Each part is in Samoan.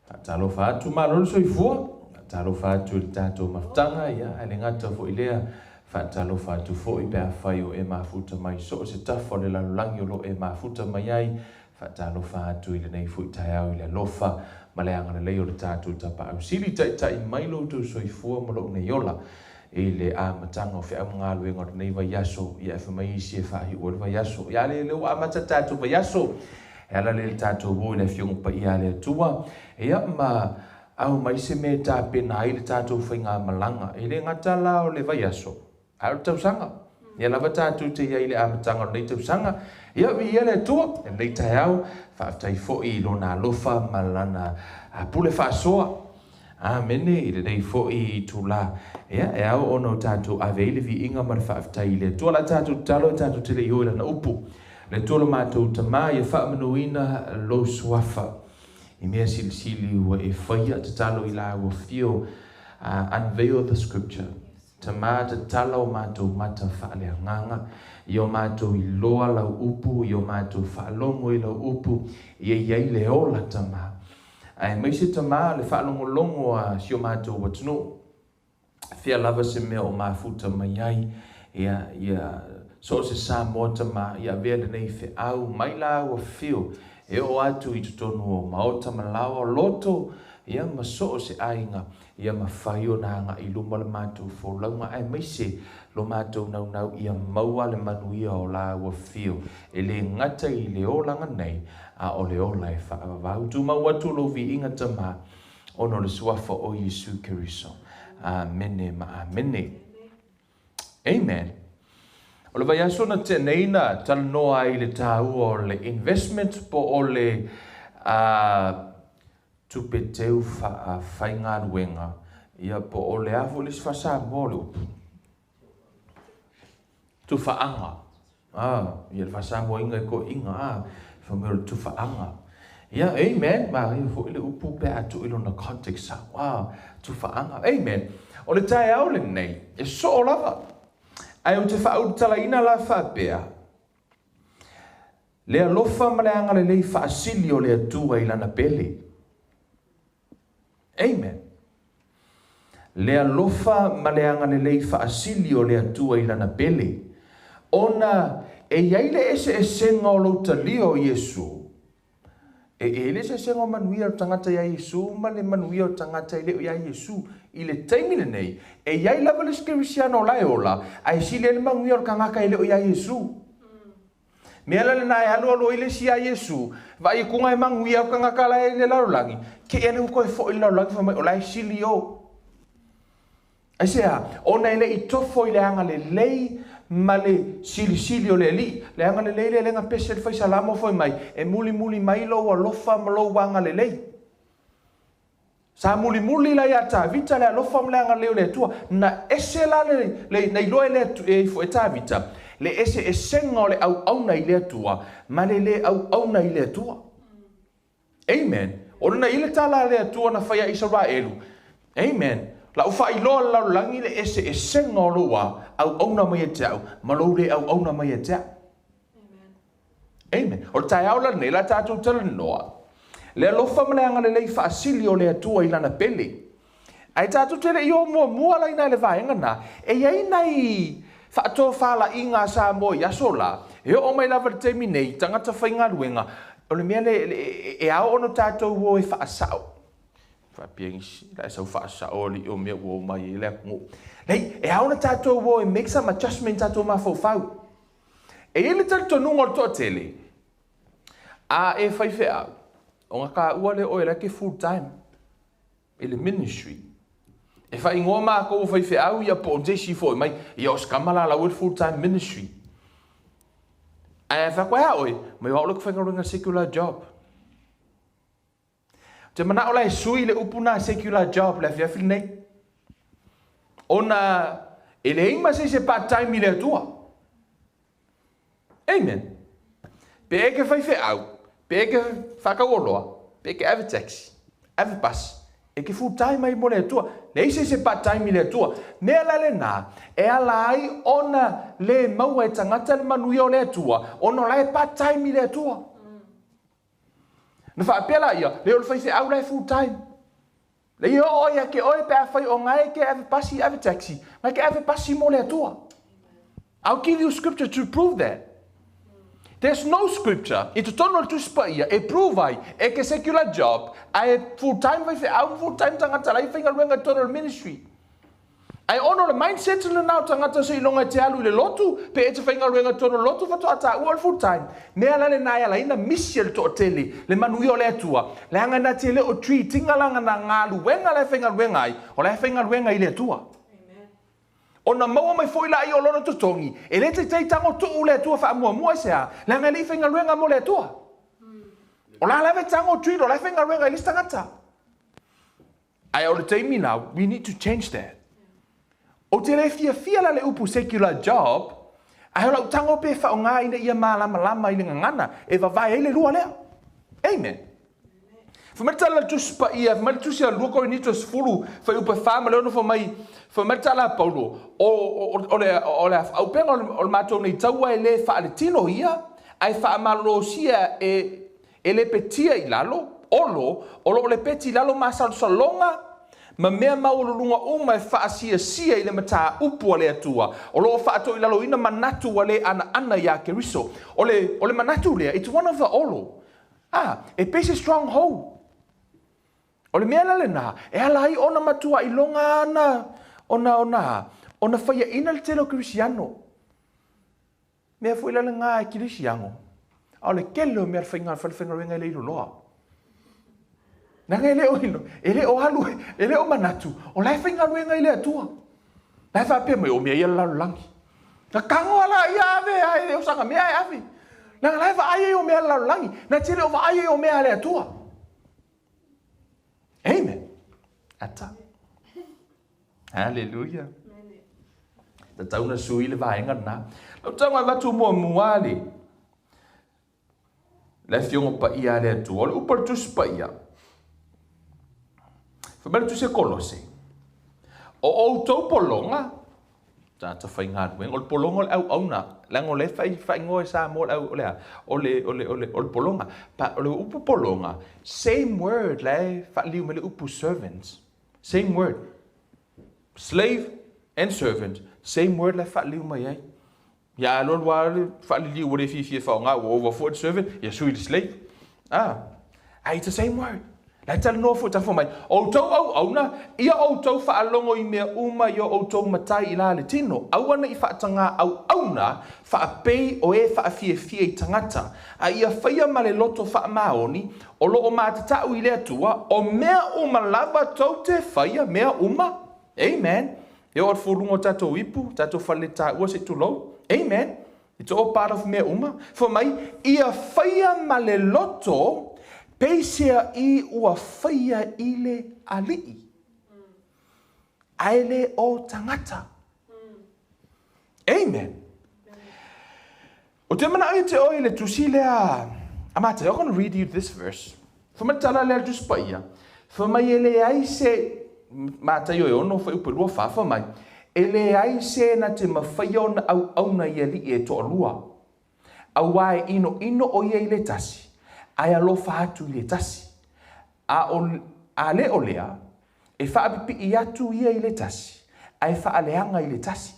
Faatalofa atu, malo le soifua. Faatalofa atu i le tatou mafutaga, ia, ae le gata foi i lea, faatalofa atu foi pe afai o e mafuta mai so o se tafa o le lalolagi o lo o e mafuta mai ai. Faatalofa atu i lenei foi taeao i le alofa ma le agalelei o le tatou Tapaau Sili. Taitai mai lo outou soifua ma lou nei ola i le amataga o feau ma galuega o lenei vaiaso. Ia, e fai mai isi e faaiu ai le vaiaso. Ia, lea lea ua amata le tatou vaiaso. E ala lea i le tatou o i le Afioga Paia a le Atua, ia ma aumai se mea e tapena ai le tatou faigamalaga. E le gata la o le vaiaso, a o le tausaga. Ia lava tatou te i ai i le amataga o lenei tausaga. Ia, viia le Atua i lenei taeao. Faafetai foi i Lona alofa ma Lana pule faasoa. Amene i lenei foi itula. Ia, e ao ona o tatou ave ai le viiga ma le faafetai i le Atua. O le a tatou tatalo e tatou te le i o i Lana upu. Le Atua lo matou Tama, ia faamanuina lou suafa i mea silisili ua e faia. Tatalo i la ua fio, unveil the scripture. Tama, tatala o matou mata faaleagaga, ia o matou iloa lau upu, ia o matou faalogo i lau upu, ia i ai le ola, Tama. Aemaise, Tama, le faalogologo a si o matou atunuu, fea lava se mea o mafuta mai ai, ia, ia so o se Samoa, Tama, ia avea lenei feau mai la ua fio e oo atu i totonu o maota ma laoa o loto, ia ma so o se aiga, ia mafai ona agai i luma le matou folauga, aemaise lo matou naunau ia maua le manuia o la ua fio, e le gata i le olaga nei, a o le ola e faavavau. Tumau atu lou viiga, Tama, ona o le suafa o Iesu Keriso. Amene ma amene. Amen. O le vaiaso na tea nei na talanoa ai i le taua o le investment po o le tupe teu faafaigaluega, ia po o le a foi le isi faa-Samoa o le upu? Tufaaga. Ia le faa-Samoaina e toeaiina, fai mai o le tufaaga. Ia, amen. Manaia foi le upu pe a tuu i lona context sao. Tufaaga. Amen. O le taeao lenei, e soo lava. Ae ou te faaulutalaina la faapea, le alofa ma le agalelei faasili o le Atua i Lana pele. Amen. Le alofa ma le agalelei faasili o le Atua i Lana pele, ona e i ai le eseesega o lou talia o Iesu. E i ai le eseesega o manuia o le tagata iā Iesu ma le manuia o le tagata e le o iā Iesu. I le taimi lenei, e i ai lava le isi Kerisiano o la e ola, ae sili ai le manuia o le tagata e le o iā Iesu. Mea la lena e alualu ai le isi iā Iesu, vaai atu e manuia o tagata la e i le lalolagi, te i ane ua toe foi i le lalolagi fai mai o la e sili o. Aisea? Ona e le i tofo i le agalelei ma le silisili o le Alii. Le agalelei lea lea na pese le faisalamo fai mai, e mulimuli mai lou alofa ma lou agalelei. Sa mulimuli la iā Tavita le alofa ma le agalelei o le Atua. Na ese la le, le, na iloa e le Atu, e ifo e Tavita le eseesega o le auauna i le Atua ma le lē auauna i le Atua. Amen. Ona na i ai le tala a le Atua na fai a Isaraelu. Amen. Lau faailoa le lalolagi le eseesega o lou a auauna mai ia te au ma lou lē auauna mai ia te au. Amen. O le taeao la lenei, la tatou talanoa le alofa ma le agalelei faasili o le Atua i Lana pele. Ae tatou te le i o muamua la i nai le vaega na, e i ai nai faatofalaiga a Samoa i aso la, e oo mai lava i le taimi nei, tagata faigaluega, o le mea le, e ao ona tatou o e faasao. Faapea nisi, la e sau faasao alii o mea ua omai ai le atunuu. Leai, e ao ona tatou o e make some adjustment tatou mafaufau. E i ai le talitonuga o le toatele, a e faifeau, ona taua lea o oe la e te full time i le ministry. E faaigoa matou o faifeau ia po o se isi foi mai, ia o se tama la lau e le full time ministry. Ae a fai atu, ae a oe? Mai o au la ou te faigaluega secular job. Ou te manao la e sui le upu na secular job le afiafi lenei. Ona e leai ma se isi e part time i le Atua. Amen. Pe e ke faifeau, pe e ke faatauoloa, pe e ke ave taxi, ave bus, e ke full time ai mo le Atua. Leai se isi e part time i le Atua. Mea la lena, e ala ai ona le maua e tagata le manuia o le Atua, ona o la e part time i le Atua. Ona faapea laia, Leai o le faifeau la e full time. Leai e oo ia te oe pe afai o nga e te ave pasi ave taxi, nga e te ave pasi mo le Atua. I'll give you scripture to prove that. There's no scripture i totonu o le Tusi Paia e prove ai e ke secular job ae full time faifeau ma full time tagata la e faigaluega i totonu o le ministry. Ae ona o le mindset lena o tagata seiloga e te alu i le lotu pe e te faigaluega i totonu o le lotu faatoa taua o le full time. Mea la lena e ala ai ona misi e le toatele le manuia o le Atua leaga na te le o treat ina lana galuega la e faigaluega ai o la e faigaluega i le Atua. Ona maua mai foi laia o lona totogi, e le taitai tago tuu le Atua faamuamua aisea, leaga e le i faigaluega mo le Atua. O la lava e tago treat o la e faigaluega i le isi tagata. Ae o le taimi la, we need to change that. Ou te le fiafia la le upu secular job, ae o lau tago pe faaaoga ina ia malamalama i le gagana e vavae ai le lua lea. Amen. Fai mai le tala a le Tusi Paia, fai mai le Tusi a 2 Korinito 10, fuaiupu e 4 ma le 6, fai mai, fai mai le tala a Paulo, o, o, o, le, o le auupega o le matou nei taua e le faaletino ia, ae faamalolosia e, e lepetia i lalo, olo, o lo o lepeti i lalo masalosaloga ma mea maualuluga uma e faasiasia i le mataupu a le Atua, o lo o faatoilaloina manatu ua le anaana iā Keriso. O le, o le manatu lea, it's one of the olo. A, e pei se stronghold. O le mea la lena, e ala ai ona matua iloga ana, ona, ona, ona faiaina le tele o Kerisiano. Mea foi la lena e Kerisiano, a o le tele o mea faiga, falefaigaluega e le iloloa. Leaga e le o, e le o alu, e le o manatu, o la e faigaluega i le Atua. La e faapea mai, o mea ia le lalolagi. Na tago a la ia ave a e o saga mea e ave. Leaga la e vaai ai o mea a le lalolagi. Na te le o vaai ai o mea a le Atua. Amen. Ata. Hallelujah. Tatau na sui le vaega lena. Lau tago avatu muamua le Le Afioga Paia a le Atua, o le upu a le Tusi Paia, fai mai le Tusi a Kolose, o outou pologa, tagata faigaluega, o le pologa o le auauna, leaga o lea e fai, faaigoa e Samoa le au, o le a? O le, o le, o le, o le pologa. Pa, o le upu pologa, same word la e faaliu mai le upu servants. Same word. Slave and servant, same word la e faaliu mai ai. Ia alu alu lava le faaliliu ua le fiafia e faaaoga ua over foi le servant, ia sui le slave. Ah, ah, it's the same word. La e talanoa foi tafo mai, outou auauna, ia outou faalogo i mea uma i o outou matai i la le tino, aua ne i faatagā auauna faapei o e faafiafia i tagata, a ia faia ma le loto faamaoni, o lo o matatau i le Atua, o mea uma lava tou te faia mea uma. Amen. E oo i le fuluga o tatou ipu, tatou faleletaua se i tulou. Amen. It's all part of mea uma. Fai mai, ia faia ma le loto, peisea i ua faia i le Alii, ae le o tagata. Amen. Ou te manao ia te oe i le tusi lea a Mataio. I'm going to read you this verse. Fai mai le tala lea a le Tusi Paia, fai mai e leai se, Mataio e ono fuaiupu e 24, fai mai, e leai se na te mafaia ona auauna i alii e toalua, auā e inoino o ia i le tasi, ae alofa atu i le tasi. A o, a le o lea, e faapipii atu ia i le tasi, ae faaleaga i le tasi.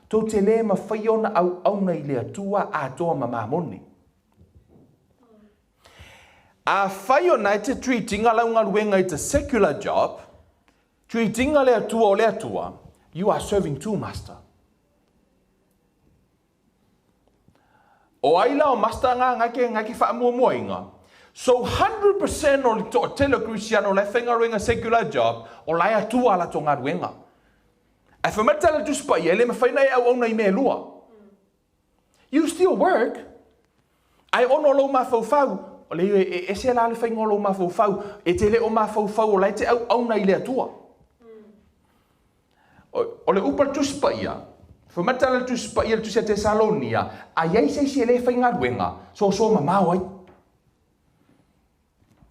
Tou te lē mafaia ona auauna i le Atua atoa ma mamone. Afai ona e te treat-ina lau galuega it's a secular job, treat-ina le Atua o le Atua, you are serving two master. O ai la o master nga nga ke nga ke faamuamuaina? So 100% o le toatele o Kerisiano la e faigaluega secular job, o la e Atua a latou galuega. Ae fai mai le tala a le Tusi Paia, e le mafai ona e auauna i mea e lua. You still work, ae ona o lou mafaufau, o le e ese la le faiga o lou mafaufau, e te le o mafaufau o la e te auauna i le Atua. O le upu a le Tusi Paia, fai mai le tala a le Tusi Paia, le Tusi a Tesalonia, a i ai se isi e le faigaluega, soso mamao ai.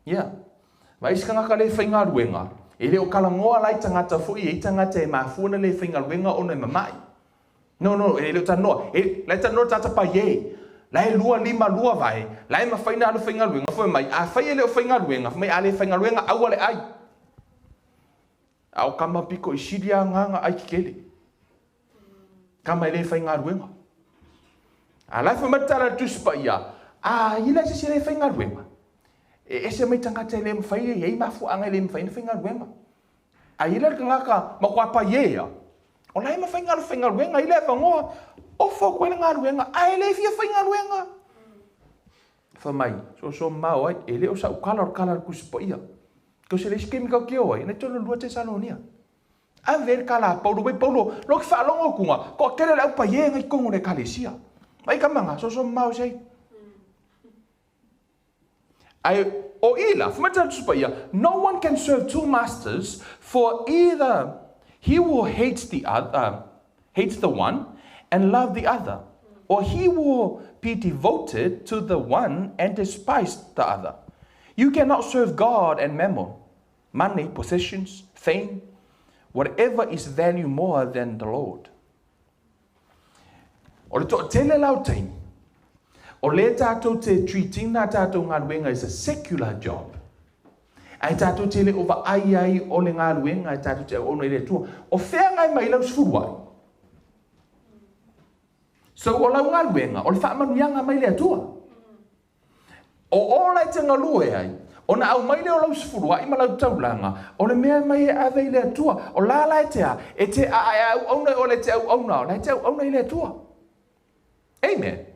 Ia. Vaai se tagata le faigaluega, e le o talanoa la i tagata foi, e i ai tagata e mafua ona le faigaluega ona e mamai. No, no, e le o talanoa. E, la e talanoa le tagata paiē. La e lua lima lua vae, la e mafai ona alu faigaluega, fai mai, afai e le o faigaluega, fai mai a le faigaluega aua le ai. A o kama piko i sili agaga ai tetele. Kama e le faigaluega. A la e fai mai le tala a le Tusi Paia, a i la se isi e le faigaluega. E ese mai tagata e le mafai e i ai mafuaaga e le mafai ona faigaluega. A i ai la le tagata matua paiea, o la e mafai ona alu faigaluega i le avanoa, ofa atu ai le galuega, ae le fia faigaluega. Fai mai, soso mamao ai, e le o sau tala o le tala a le Tusi Paia. Because e leai se taimi tatou te o ai, na i tolu 2 Tesalonia. Ave ai le tala a Paulo, wai Paulo, loa ki faalogo atuga, toatele le au paie ngai totonu o le ekalesia. Mai ka manga, soso mamao se ai. Ae o i la, fai mai le tala a le Tusi Paia, no one can serve two masters, for either he will hate the other, hate the one and love the other, or he will be devoted to the one and despise the other. You cannot serve God and mammon, money, possessions, fame, whatever is value more than the Lord. O le toatele la o taimi, o lea tatou te treat-ina a tatou galuega as a secular job. Ae tatou te le o vaai ai o le galuega e tatou te auauna i le Atua. O fea agai mai lau sefulu ai? So o lau galuega, o le faamanuiaga mai le Atua. O o la e te galue ai, ona aumai lea o lau sefuluai ma lau taulaga, o le mea mai e ave i le Atua. O la la e te a? E te a e auauna o le te auauna, o la e te auauna i le Atua. Amen.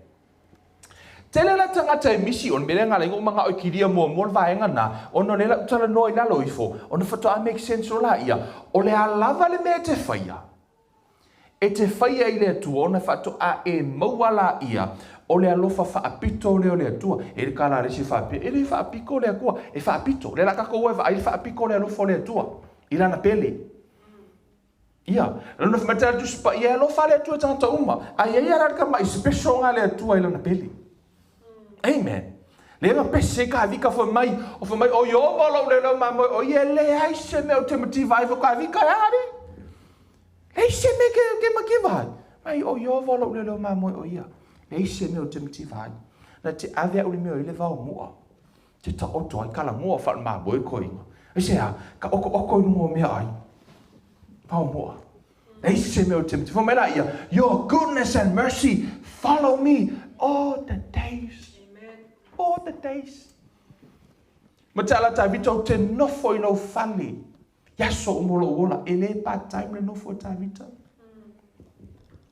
Tele la tagata e misi, o le mea lea na ala ai ona ou manao e kilia muamua le vaega lena, ona o lea la ou talanoa i lalo ifo, ona faatoa make sense loa laia, o le a lava le mea e te faia, e te faia i le Atua ona faatoa e maua laia o le alofa faapito lea o le Atua. E le kala a le isi e faapea, e le faapito le Atua, e faapito. O lea la tatou o e vaai le faapito o le alofa o le Atua i Lana pele. Ia, lona fai mai le Tusi Paia, e alofa le Atua i tagata uma, ae i ai lava la le tamai special nga le Atua i Lana pele. Amen. Lea na pese ai Kavika fai mai, o fai mai, o Ieova lou leoleo mamoe, o ia e leai se mea ou te mativa ai fo Kavika e ali. Leai se mea ke, ke mativa ai. Mai, o Ieova lou leoleo mamoe, o ia. Leai se mea ou te mativa ai. Na te ave au i le mea o i le vao mua. Te taoto ai kalagoa faale-mamoe koiga. Aisea, ka okooko i luga o meaai. Vao mua. Leai se mea o te mativa. Fai mai la ia, Your goodness and mercy follow me all the days. Amen. All the days. Ma te ala Tavita ou te nofo i lou fale. I aso uma o lou ola, e le part time le nofo a Tavita.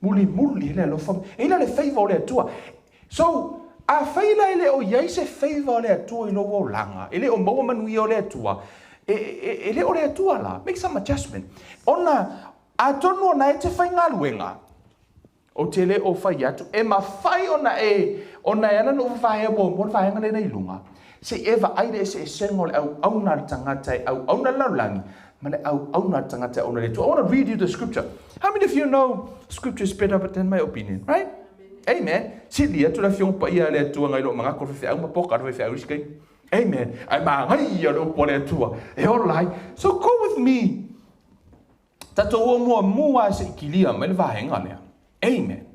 Mulimuli e le alofa. E i la le favour o le Atua. So, afai la e le o i ai se favour o le Atua i lou olaga, e le o maua manuia o le Atua, e, e, e le o le Atua la. Make some adjustment. Ona, atonu ona e te faigaluega, Ou te le o fai atu, e mafai ona e, ona e ala ona ou vavaea muamua le vaega lena i luga, se i e vaai le eseesega o le auauna a le tagata e auauna i le lalolagi, ma le auauna a le tagata e auauna i le Atua. I want to read you the scripture. How many of you know scripture is better than my opinion, right? Amen. Sili atu le Afioga Paia a le Atua ngai lou manatu o le faifeau ma poka le faifeau i isi taimi. Amen. Ae manaia le upu a le Atua e ola ai. So go with me. Tatou o muamua se i kilia mai le vaega lea. Amen.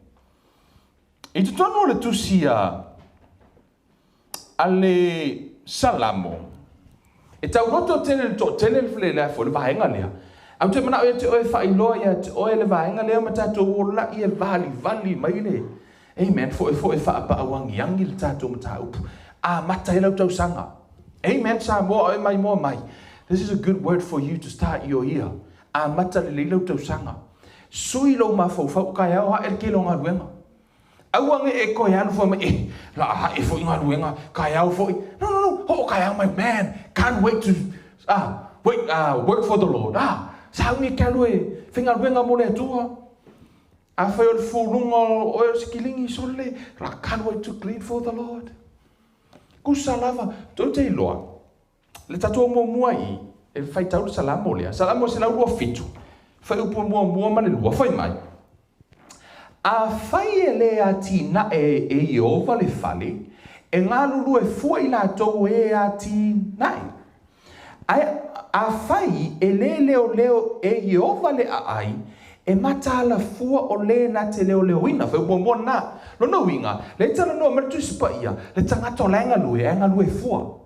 I totonu o le tusi a, a le Salamo, e tauloto tele le toatele le, le, le vaega lea. Ae ou te manao ia te oe e faailoa ia te oe le vaega lea ma tatou ola'i e valivali mai le, amen, foefoe faapaauagiagi le tatou mataupu. Amata ai lau tausaga. Amen Samoa oe mai moa mai. This is a good word for you to start your year. Amata lelei lau tausaga. Sui lou mafaufau taeao ae le tele o galuega. Aua ne e toe alu fai mai eh la ae foi galuega taeao foi. No no no, hoo taeao mai man, can't wait to ah wait ah work for the Lord. Ah, sauni e te alu e faigaluega mo le Atua. Afai o le fuluga o oe o se kiligi sole, la can't wait to clean for the Lord. Tusa lava, tou te iloa, le tatou muamua i, e faitau le Salamo lea, Salamo 127, fuaiupu muamua ma le lua, fai mai, Afai e le atinae e Ieova le fale, e galulue fua i latou e atinae. Ae afai e le leoleo e Ieova le aai, E mataala fua o lē na te leoleoina. Fuaiupu muamua lena. Lona uiga, lea e talanoa mai le Tusi Paia, le tagata o la e galue, ae galue fua.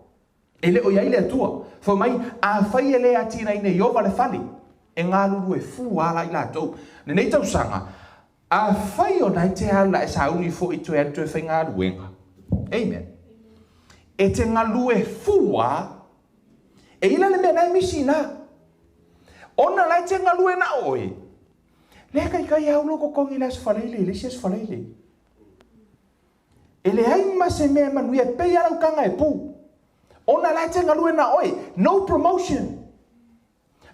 E le o i ai le Atua. Fai mai, afai e le atinaina e Ieova le fale, e galulue fua lava la i latou. Lenei tausaga, afai o na e te ala e sauni foi toe alu toe faigaluega. Amen. E te galue fua, e i la le mea na e misi ina. Ona la e te galue na oe. Lea kaikai au lou totogi i le Aso Faraile i le isi Aso Faraile. E leai ma se mea e manuia e pei lava lau taga e pu. Ona la e te galue na oe. No promotion.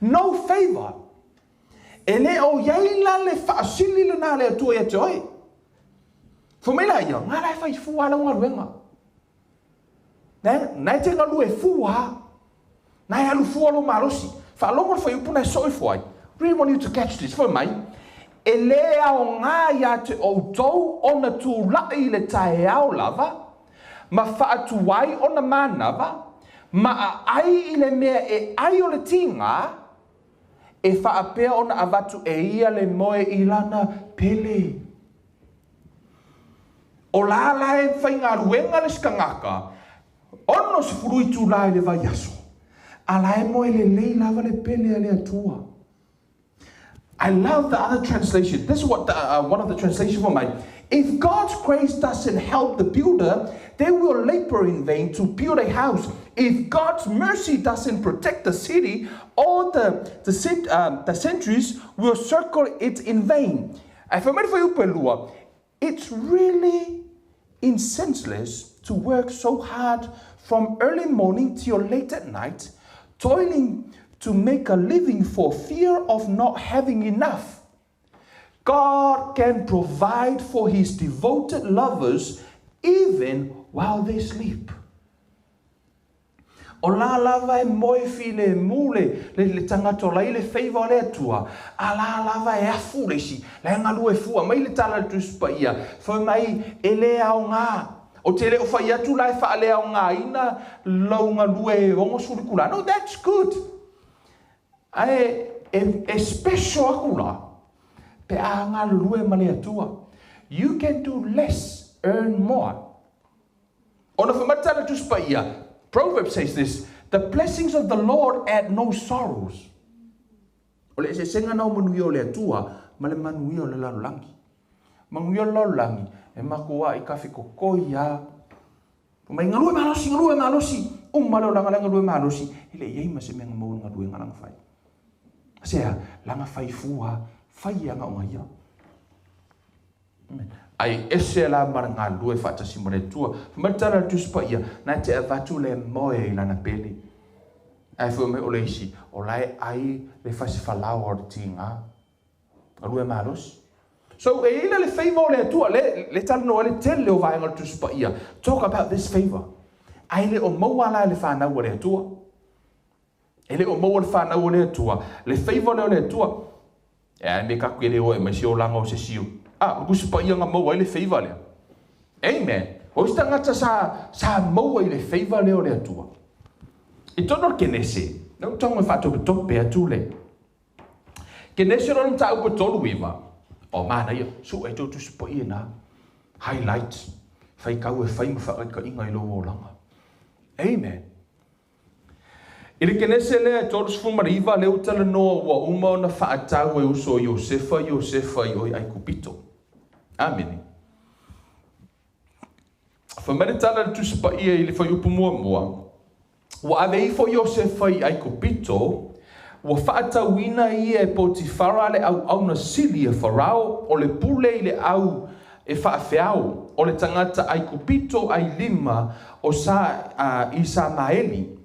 No favor. E le o i ai la le faasili lena a le Atua ia te oe. Fai mai la ia, nga la e fai fua lau galuega. Na e te galue fua. Na e alu fua lou malosi. Faalogo le fuaiupu na e soo ifo ai. Really want you to catch this. Fai mai, e lē aogā iā te outou ona tulaʻi i le taeao lava, ma faatuai ona manava, ma aʻai i le mea e ʻai o le tigā, e faapea ona avatu e ia le moe i lana pele. O la la e faigaluega le isi tagata, 60 itulā i le vaiaso, a la e moe lelei lava le pele a le Atua. I love the other translation. This is what the, one of the translations for my. If God's grace doesn't help the builder, they will labor in vain to build a house. If God's mercy doesn't protect the city, all the sentries will circle it in vain. Ae fai mai le fuaiupu e lua, It's really senseless to work so hard from early morning till late at night, toiling to make a living for fear of not having enough. God can provide for his devoted lovers even while they sleep. O la lava e moe filemu le tagata o la i le favour o le Atua, a la lava e afu le isi, la e galue fua mai le tala a le Tusi Paia, fai mai e le aoga. Ou te le o fai atu la e faaleaogaina lou galue e 60 itula. No, that's good. Ae e special aku la pe a galulue ma le Atua. You can do less, earn more. Ona fai mai le tala a le Tusi Paia, Proverbs says this, The blessings of the Lord add no sorrows. O le eseesega na o manuia o le Atua ma le manuia o le lalolagi. Manuia o le lalolagi, e makuaʻi kafe kokoi a. Fai mai, galue malosi, galue malosi. Uma le olaga le galue malosi, e le i ai ma se mea na maua i le galuega lana fai. Aisea? Lana fai fua, fai ia gaoga ia. Ai ese la ma le galulue faatasi ma le Atua. Fai mai le tala a le Tusi Paia, na te avatu le moe i lana pele. Ae fai mai o le isi, o la e ai le fasi falaoa o le tiga. Galue malosi. So, e i ai la le favor o le Atua, le, le talanoa ai le tele o vaega o le Tusi Paia, talk about this favor. Ae le o maua la e le fanau a le Atua. E le o maua le fanau o le Atua, le favor lea o le Atua. E ae me kaku e le oe mai se olaga o se siu. A, o le Tusi Paia na maua ai le favor lea. Amen. O isi tagata sa, sa maua i le favor lea o le Atua. I totonu o le Kenese, lea ou tago e faatopetope atu le Kenese o lona mataupu e 39, o manaia, sue ai tou Tusi Paia ina, highlight, faitau e fai ma faataitaiga i lou olaga. Amen. I le Kenese lea e 39 lea ua talanoa ua uma ona faatau e uso o Iosefa Iosefa i o i Aikupito. Amene. Fai mai le tala a le Tusi Paia i le fuaiupu muamua, Ua ave ifo Iosefa i Aikupito, ua faatauina ia e Potifara le auauna sili a Farao, o le pule i le au e faafeao, o le tagata Aikupito ailima o sa Isamaeli,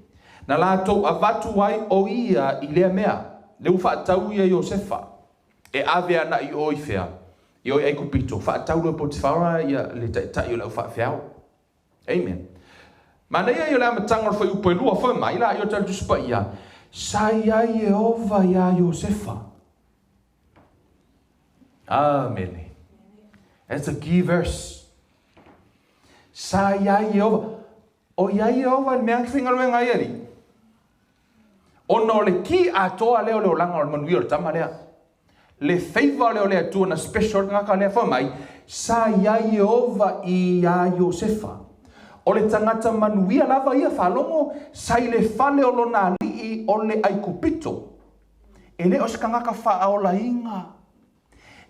na latou avatu ai o ia i lea mea. Lea ua faatau ia Iosefa, e ave ana i o i fea? I o i Aikupito. Faatau loa e Potifara ia le taitai o le au faafeao. Amen. Manaia ia o le amataga o le fuaiupu e lua, fai mai la ia o le Tusi Paia, Sa i ai Ieova iā Iosefa. Amene. That's a key verse. Sa i ai Ieova. O i ai Ieova i le mea ke faigaluega ai alii. Ona o le ki atoa lea o le olaga o le manuia o le tama lea. Le favour lea o le Atua na special ai le tagata lea, fai mai, sa i ai Ieova iā Iosefa. O le tagata manuia lava ia, faalogo, sa i le fale o lona alii o le Aikupito. E le o se tagata faaolaina,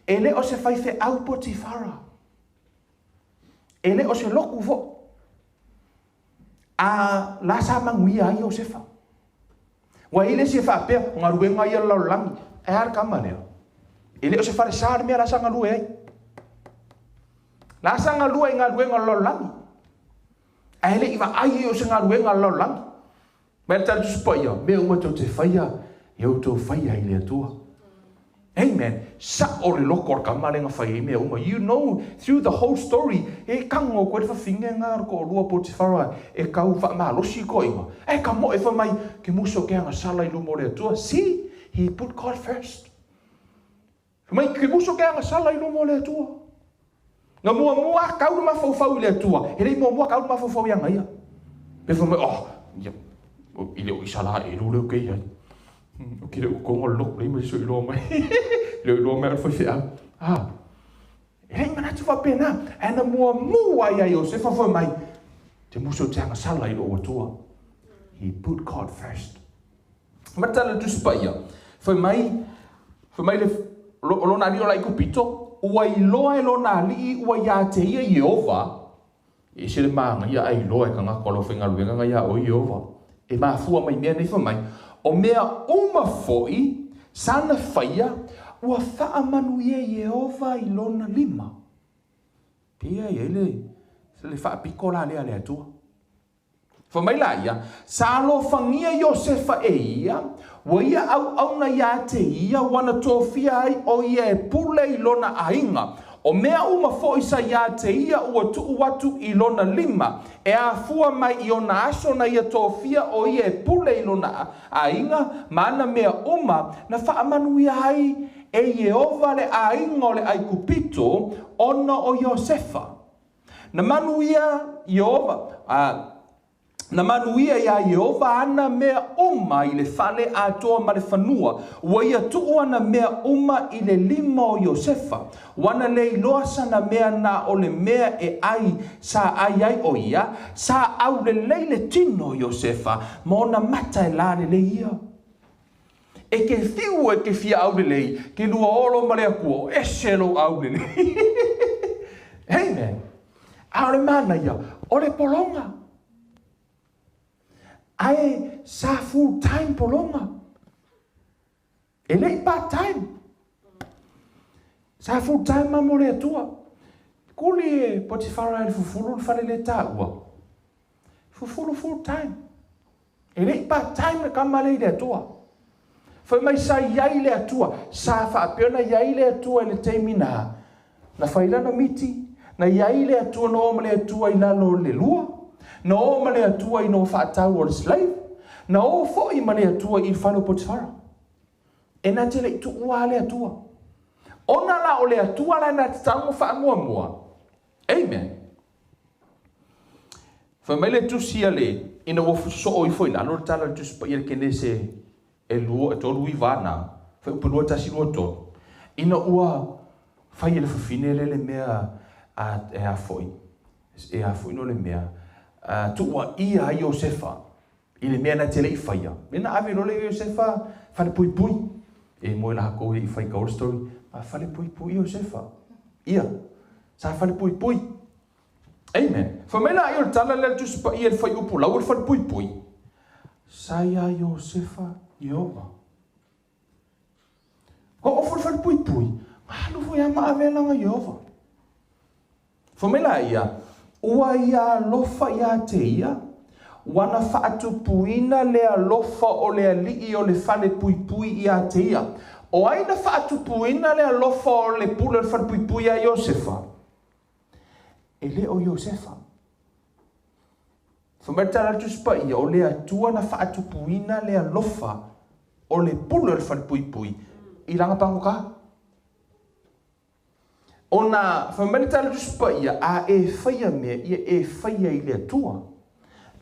e le o se faifeau Potifara, e le o se lotu foi. A la sa manuia ai Iosefa. Ua i ai le isi e faapea, o galuega ia a le lalolagi. Ae a le tama lea? E le o se falesa le mea la sa galue ai. La sa galue i galuega o le lalolagi. Ae le i vaai ai o se galuega a le lalolagi. Mai le Tala Tusi Paia, mea uma tou te faia, ia outou faia i le Atua. Amen. Sa'o le loko o le tama lea na fai ai mea uma. You know through the whole story, e tago koe le fafine na o le toalua Potifara e tau faamalosi toeaiina. Ae ka moe fai mai, ke muso ke agasala i luma o le Atua. See, he put God first. Fai mai, ke muso ke agasala i luma o le Atua. Na muamua a kau le mafaufau i le Atua, e le i muamua kau le mafaufau ia ia. Pe fai mai, oh, ia, i le o Isaraelu lea ou ke i ai. O ke le o konga le loko lei mai so i loa mai. Le o i loa mai o le faifeau. Ah, e le i manatu faapena. Ae na muamua ia Iosefa fai mai, te muso te agasala i lou Atua. He put God first. Ma tala le Tusi Paia, fai mai, fai mai le, o lona alii o le Aikupito, ua iloa e lona alii ua iā te ia Ieova, e ese le mānaia ae iloa e tagata o lau faigaluega na iā oe Ieova. E mafua mai mea nei fai mai, o mea uma foi sana faia, ua faamanuia Ieova i lona lima. Pei e i ai le, le faapito la lea a le Atua. Fai mai la ia, Sa alofagia Iosefa e ia, ua ia auauna iā te ia, ua na tofia ai ʻo ia e pule i lona aiga. O mea uma foʻi sa iā te ia ua tuu atu i lona lima, e afua mai i ona aso na ia tofia ʻo ia e pule i lona aiga ma ana mea uma, na faamanuia ai e Ieova le aiga o le ʻAigupito ona o Iosefa. Na manuia Ieova, a, na manuia iā Ieova ana mea uma i le fale atoa ma le fanua, ua ia tuu ana mea uma i le lima o Iosefa. Ua na le iloa sana mea na o le mea e ʻai sa ʻai ai ʻo ia, sa aulelei le tino o Iosefa ma ona mata e lalelei ia. E ke whiu e ke fia aulelei, ke lua olo ma le Atua, ese lou aulelei. Amen. A o le manaia, o le pologa. Ae sa full time pologa. E le i part time. Sa full time ma mo le Atua. Kuli e Potifara e le fufulu le fale le taua. Fufulu full time. E le i part time le tama lea i le Atua. Fai mai sa i ai le Atua. Sa faapea ona i ai le Atua i le taimi na, na fai lana miti, na i ai le Atua na o ma le Atua i lalo o le lua, na o ma le Atua ina ua faatau o le slave, na o foi ma le Atua i le fale o Potifara. E na te le i tuua le Atua. Ona la o le Atua la na te tago faamuamua. Amen. Fai mai le tusi a le, ina ua sosoo ifo i lalo le tala o le Tusi Paia i le Kenese e lua, e tolu iva na, fuaiupu 2 1 2 3, ina ua fai e le fafine lea le mea a, e a foi, e a foi no le mea, a, tuuaia ai Iosefa i le mea na te le i faia. Mea na ave loa lea Iosefa falepuipui. E moe lakou e i fai ka story, a falepuipui Iosefa. Ia, sa falepuipui. Amen. Fai mai laia o le tala lea a le Tusi Paia i le fuaiupu lau o le falepuipui, Sa iā Iosefa Ieova. Oo foi le falepuipui, alu foi a ma ave lana Ieova. Fai mai laia, Ua ia alofa iā te ia, ua na faatupuina le alofa o le alii o le falepuipui iā te ia. O ai na faatupuina le alofa o le pule o le falepuipui iā Iosefa? E le o Iosefa. Fai mai le tala a le Tusi Paia, o le Atua na faatupuina le alofa o le pule o le falepuipui i lana pagota. Ona fai mai le tala a le Tusi Paia, a e faia mea ia e faia i le Atua.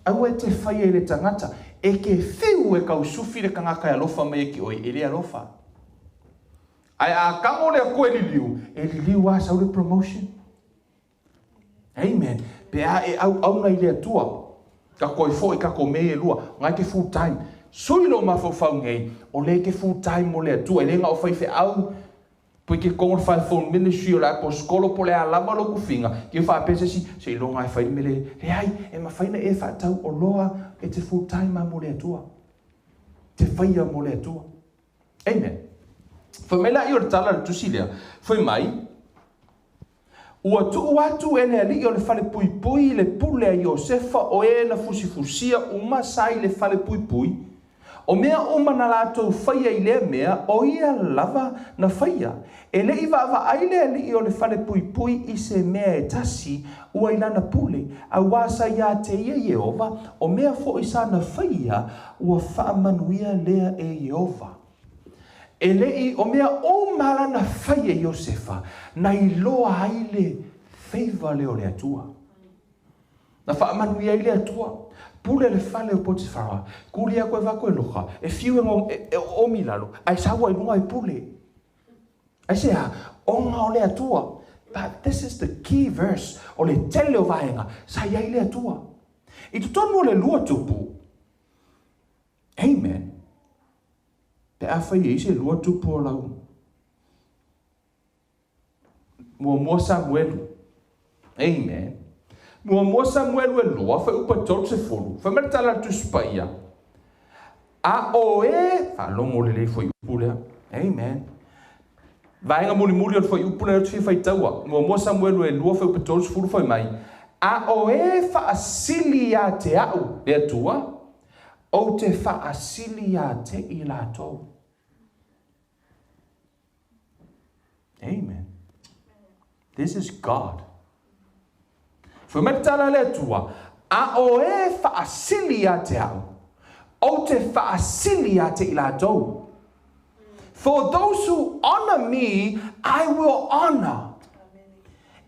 Aua e te faia i le tagata, e ke whiu e kausufi le tagata e alofa mai e ki oe, e le alofa. Ae a kago le Atua e liliu, e liliu lava sau le promotion. Amen. Pe a e auauna i le Atua, ka koe foi ka ko me e lua, ngai te full time. Sui lo mafaufau nei, o le te full time mo le Atua, e le nga o faifeau, pui ke kongo le fivefold ministry o le aposikolo po le a lava lou tufiga, ke faapea se isi, se iloga e fai le mea le, leai, e mafai na e faatau oloa e te full time a mo le Atua. Te faia mo le Atua. Amen. Fai mai laia o le tala a le tusi lea, fai mai, Ua tuu atu e le alii o le falepuipui le pule a Iosefa o e na fusifusia uma sa i le falepuipui, o mea uma na latou faia i lea mea, o ia lava na faia. E le i vaavaai le alii o le falepuipui i se mea e tasi ua i lana pule, auā sa iā te ia Ieova, o mea foʻi sa na faia, ua faamanuia lea e Ieova. E le i, o mea uma lana fai e Iosefa, na iloa ai le favour lea o le Atua. Na faamanuia ai le Atua. Pule le fale o Potifara, kuli aku e vaku e loha, e fiu e, e, e oomi lalo, ae sau ai luga e pule. Aisea? Ona o le Atua. But this is the key verse, o le tele o vaega, sa i ai le Atua. I totonu o le lua tupu, amen, pe afai e i se lua tupu o lau muamua Samuelu, amen, muamua Samuelu e lua, fuaiupu e 30, fai mai le tala a le Tusi Paia, A o e, faalogo lelei fuaiupu lea, amen, vaega mulimuli o le fuaiupu lea ou te fia faitaua, muamua Samuelu e lua, fuaiupu e 30, fai mai, A o e faasili ia te au le Atua, ou te faasili ia te i latou. Amen. This is God. Fai mai le tala a le Atua, a o e faasili ia te au, ou te faasili ia te i latou. For those who honor me, I will honor.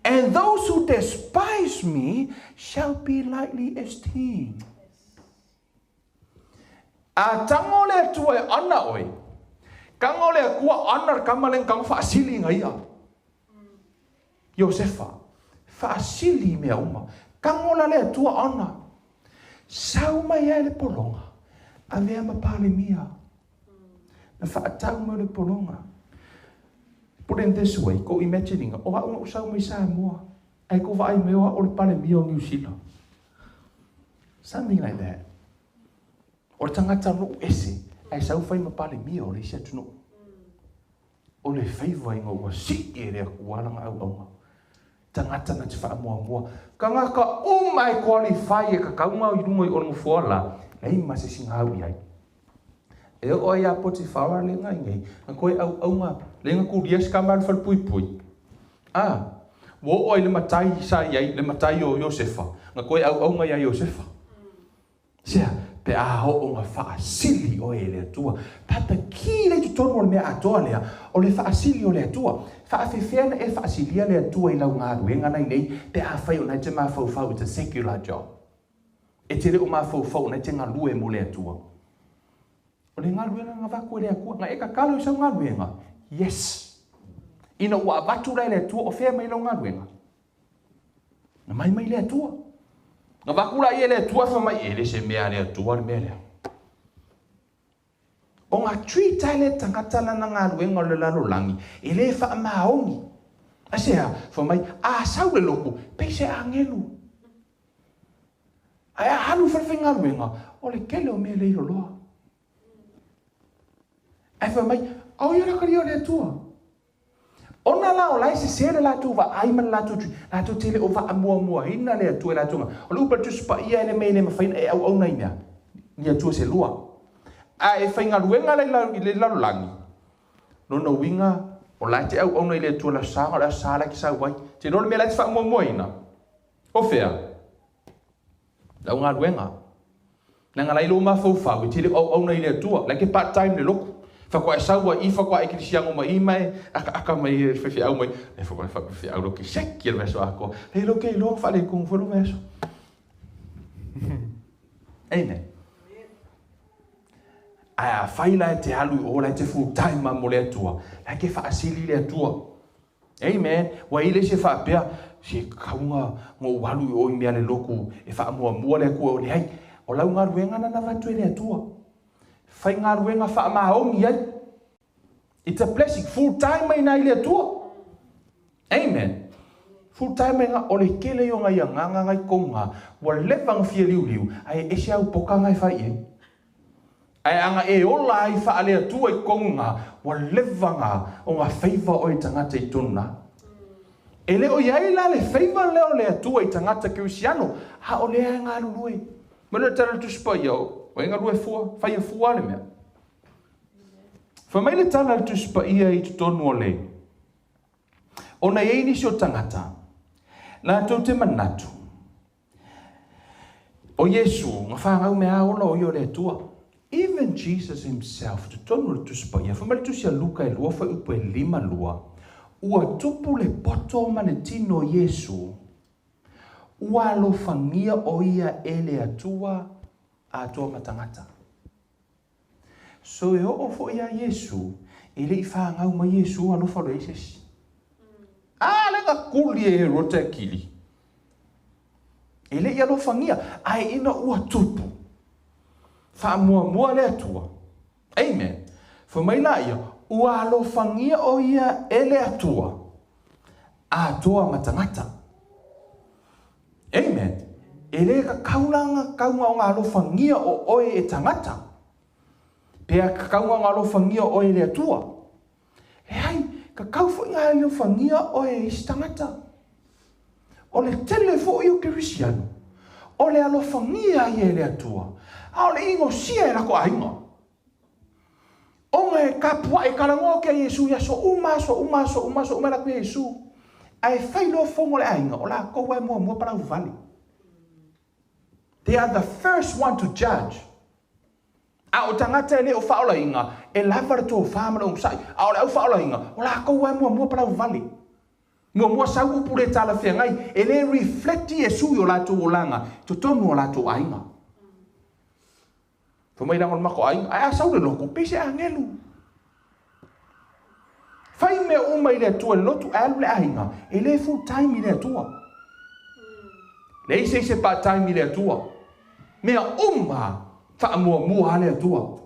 And those who despise me shall be lightly esteemed. A tango le Atua e ana oe, kago le Atua ana le kama le kago faasili ina ia. Iosefa, faasili i mea uma. Kago la le Atua ana. Sau mai ai le pologa, avea ma Palemia. Na faatau mai o le pologa. Put in this way, ko imagininga, o au na sau mai Samoa, ai ko vaai mai o au o le Palemia o Niu Sila. Something like that. O le tagata nuu ese, ae sau fai ma Palemia o le isi atunuu. O le faiva ina ua sii e le Atua lana auauna. Tagata na te faamuamua. Tagata uma e qualify e kakauga i luga i o le nofoa la, leai ma se isi na au i ai. E oo ai ia Potifara le na i nei, na koe auauna, le na kulia se kama le falepuipui. A, ua oo ai le matai sa i ai, le matai o Iosefa, na koe auauna iā Iosefa. Sea, pe a oo na faasili oe e le Atua. But the key lea i totonu o le mea atoa lea, o le faasili o le Atua. Faafefea na e faasilia le Atua i lau galuega la i nei, pe afai o na e te mafaufau it's a secular job. E te le o mafaufau o na e te galue mo le Atua. O le galuega na avatu e le Atua, na e tatalo i sau galuega? Yes. Ina ua avatu la e le Atua, o fea mai lau galuega? Na mai mai le Atua. Na avatu la ia e le Atua, fai mai, e le se mea a le Atua le mea lea. O nga treat ai le tagata lana galuega o le lalolagi, e le faamaoni. Aisea? Fai mai, a sau le lotu, pei se agelu. Ae a alu i falefaigaluega, o le tele o mea le iloloa. Ae fai mai, ao ia la kalia o le Atua. Ona la o la e sese le latou vaai ma le latou tui, latou te le o vaamuamuaina le Atua i latou ga. O le upu a le Tusi Paia e le mea e le mafai ona e auauna i mea, ni Atua se lua. A e faigaluega la i le lalolagi, lona uiga o la e te auauna i le Atua i le Aso Sa, o le Aso Sa la e te sau ai. Te iloa le mea la e te faamuamuaina? O fea? Lau galuega. Leaga la i lou mafaufau, e te le o auauna i le Atua. La e te part time le lotu. Faatoa e sau ai i, faatoa ekelesia mai i ma e akaaka mai e le faifeau mai. E faatoa e faifeau lo ke seki le vaiaso atoa. Le lo ke iloa faaletonu foi lo vaiaso. Amen. Ae afai la e te alu i o la e te full time lava mo le Atua, la e te faasili le Atua. Amen. Ua i ai le isi e faapea, se kauga na ou alu i o i mea le lotu e faamuamua le Atua. Leai, o lau galuega na na avatu e le Atua. Faigaluega faamaoni ai. It's a blessing. Full time mai ina i le Atua. Amen. Full time mai ina, o le tele ia o nai agaga nai tonu na, ua leva ona fia liuliu, ae ese au poka na e fai i ai. Ae ana e ola ai faale-Atua i totonu na, ua leva na ona favour oe i tagata i totonu na. E le o i ai la le favour lea o le Atua i tagata kerisiano, a o lea e galulue. Ma le tala o le Tusi Paia, o e galue fua, faia fua le mea. Fai mai le tala a le Tusi Paia i totonu o le, ona e i ai nisi o tagata, latou te manatu, o Iesu, na fanau mea ola o ia o le Atua. Even Jesus himself, totonu o le Tusi Paia, fai mai le Tusi a Luka e 2 fuaiupu e 52, ua tupu le poto ma le tino o Iesu, ua alofagia o ia e le Atua atoa ma tagata. So e oo foi ia Iesu, e le i fanau mai Iesu alofa loa i ai se isi. A lea na kuli e Herota e kili. E le i alofagia, ae ina ua tupu, faamuamua le Atua. Amen. Fai mai laia, ua alofagia o ia e le Atua, atoa ma tagata. Amen. E le kakau la nga kauga o nga alofagia o oe e tagata. Pe a kakau nga alofagia o oe e le Atua. Leai, kakau foi nga alofagia oe e isi tagata. O le tele foi o Kerisiano, o le alofagia ia e le Atua, a o le inosia e lako aiga. Ona e kapuaʻi kalagoa ke Iesu i aso uma, aso uma, aso uma, aso uma e laku ia Iesu. Ae fai loa fono o le aiga, o lakou lava e muamua palauvale. They are the first one to judge. A o tagata e le o faaolaina, e lava le tofa ma le onosai. A o le au faaolaina, o lakou lava e muamua palauvale. Muamua sau upu le talafeagai, e le reflect Iesu i o latou olaga i totonu o latou aiga. Fai mai leaga o le matou aiga, ae a sau le lotu, pei se agelu. Fai mea uma i le Atua i le lotu, ae alu le aiga, e le full time i le Atua. Leai se isi e part time i le Atua. Mea uma faamuamua a le Atua.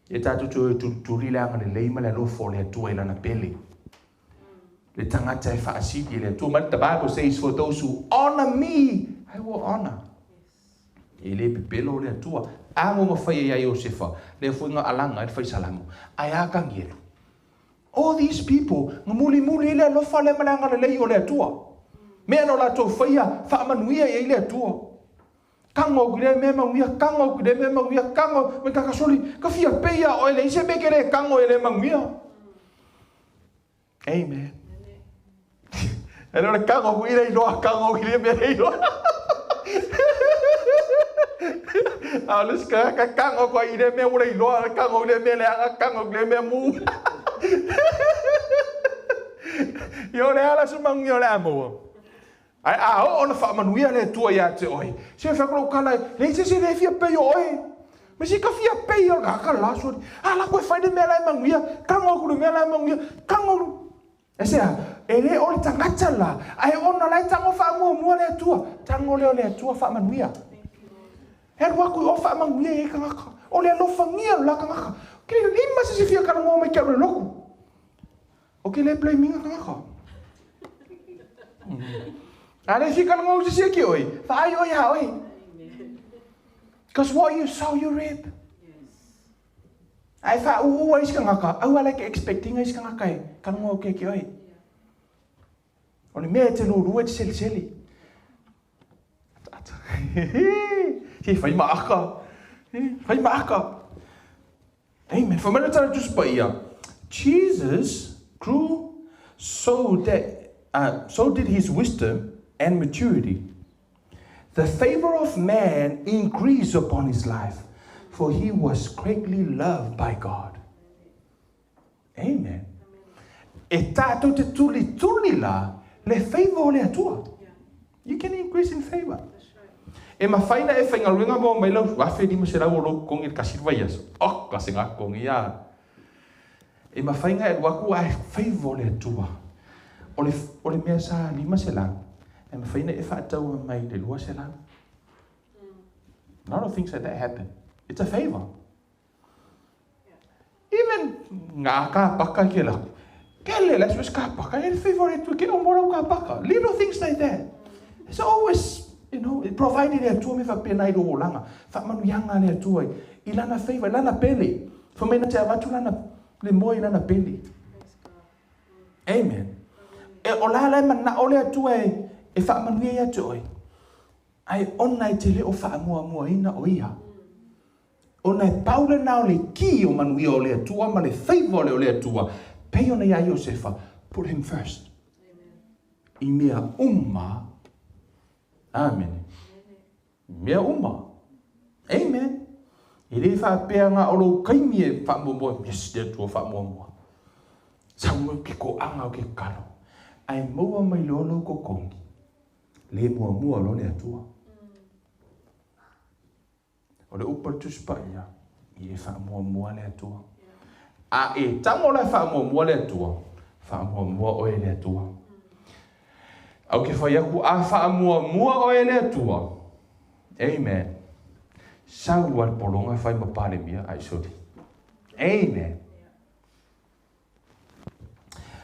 Ia tatou toe tulituli le agalelei ma le alofa o le Atua i lana pele. Le tagata e faasili e le Atua. Ma the Bible says, for those who honor me, I will honor. E le pepelo le Atua. A ngo nga faia ia Iosefa, lea foi nga alaga ai le fai salamo. Ae a Kanielu. All these people, nga mulimuli ai le alofa lea ma le agalelei o le Atua. Mea na o latou faia, faamanuia i ai le Atua. Kago aku i lea mea manuia, kago aku i lea mea manuia, kago mai kakasoli, ka fia pei ia oe leai se mea e ke le kago e le manuia. Amen. E le o le kago aku i le iloa, kago aku i lea mea le iloa. A o le isi ka kago aku ai i lea mea ua le iloa, kago i lea mea leaga, kago i lea mea mu. Ia o le a la se manuia o le a maua? Ae a oo ona faamanuia le Atua ia te oe, se fai atu lou tala, leai se isi e le fia pei o oe. Ma se ka fia pei o le tagata la soli. A la koe fai le mea la e manuia, tago atu le mea la e manuia, tago atu. E se a, e le o le tagata la, ae ona la e tago faamuamua le Atua, tago lea o le Atua faamanuia. E alu atu i o faamanuia i ai tagata. O le alofagia o le la tagata. Ke lima se isi fia talanoa mai ke au i le lotu. O ke le blame ina tagata. A le fia talanoa i se isi ki oe, vaai oe iā oe. Because what you sow you reap. A e faaūū ai isi tagata, aua la e ke expect ina isi tagata e talanoa atu ia te oe. O le mea e te lūlū e te seliseli. Ataata. Se fai ma aka. Fai ma aka. Amen. Fai mai le tala Tusi Paia, Jesus grew so that so did his wisdom and maturity. The favor of man increased upon his life, for he was greatly loved by God. Amen. E tātou te tulituli la le favor o le Atua. You can increase in favor. E mafai ona e faigaluega maua mai lau 1500 o lou totogi i le tasi le vaiaso. Oka se gatogi a! E mafai ona e alu atu ae favour le Atua. O le, o le mea sa 500, e mafai ona e faataua mai i le 200. A lot of things like that happen. It's a favour. Even ngā kāpaka ke laku. Kele la sui kāpaka, e le favour le Atua ke o mo lau kāpaka. Little things like that. It's always, it provided le Atua me whapena i lo olaga. Whaamanuiaga a le Atua i lana favour, i lana pele. Fai mai na te avatu lana le moe i lana pele. Amen. E o la la e manao le Atua e faamanuia ia te oe. Ae ona e te le o faamuamuaina o ia. Ona e pau lena o le ki o manuia o le Atua ma le favour o le Atua. Pei ona ia Iosefa, put him first. I mea uma. Amen. Mea uma. Amen. E le faapea na o lou taimi e faamuamua, yes, le Atua faamuamua. Sau mai ke koaga o ke kalo. Ae maua mai loa lou totogi, le muamua loa le Atua. O le upu a le Tusi Paia, ia e faamuamua le Atua. A e tago la e faamuamua le Atua, faamuamua oe e le Atua. Au ke fai atu, a faamuamua oe e le Atua. Amen. Sau a le pologa fai ma Palemia, ai soli. Amen.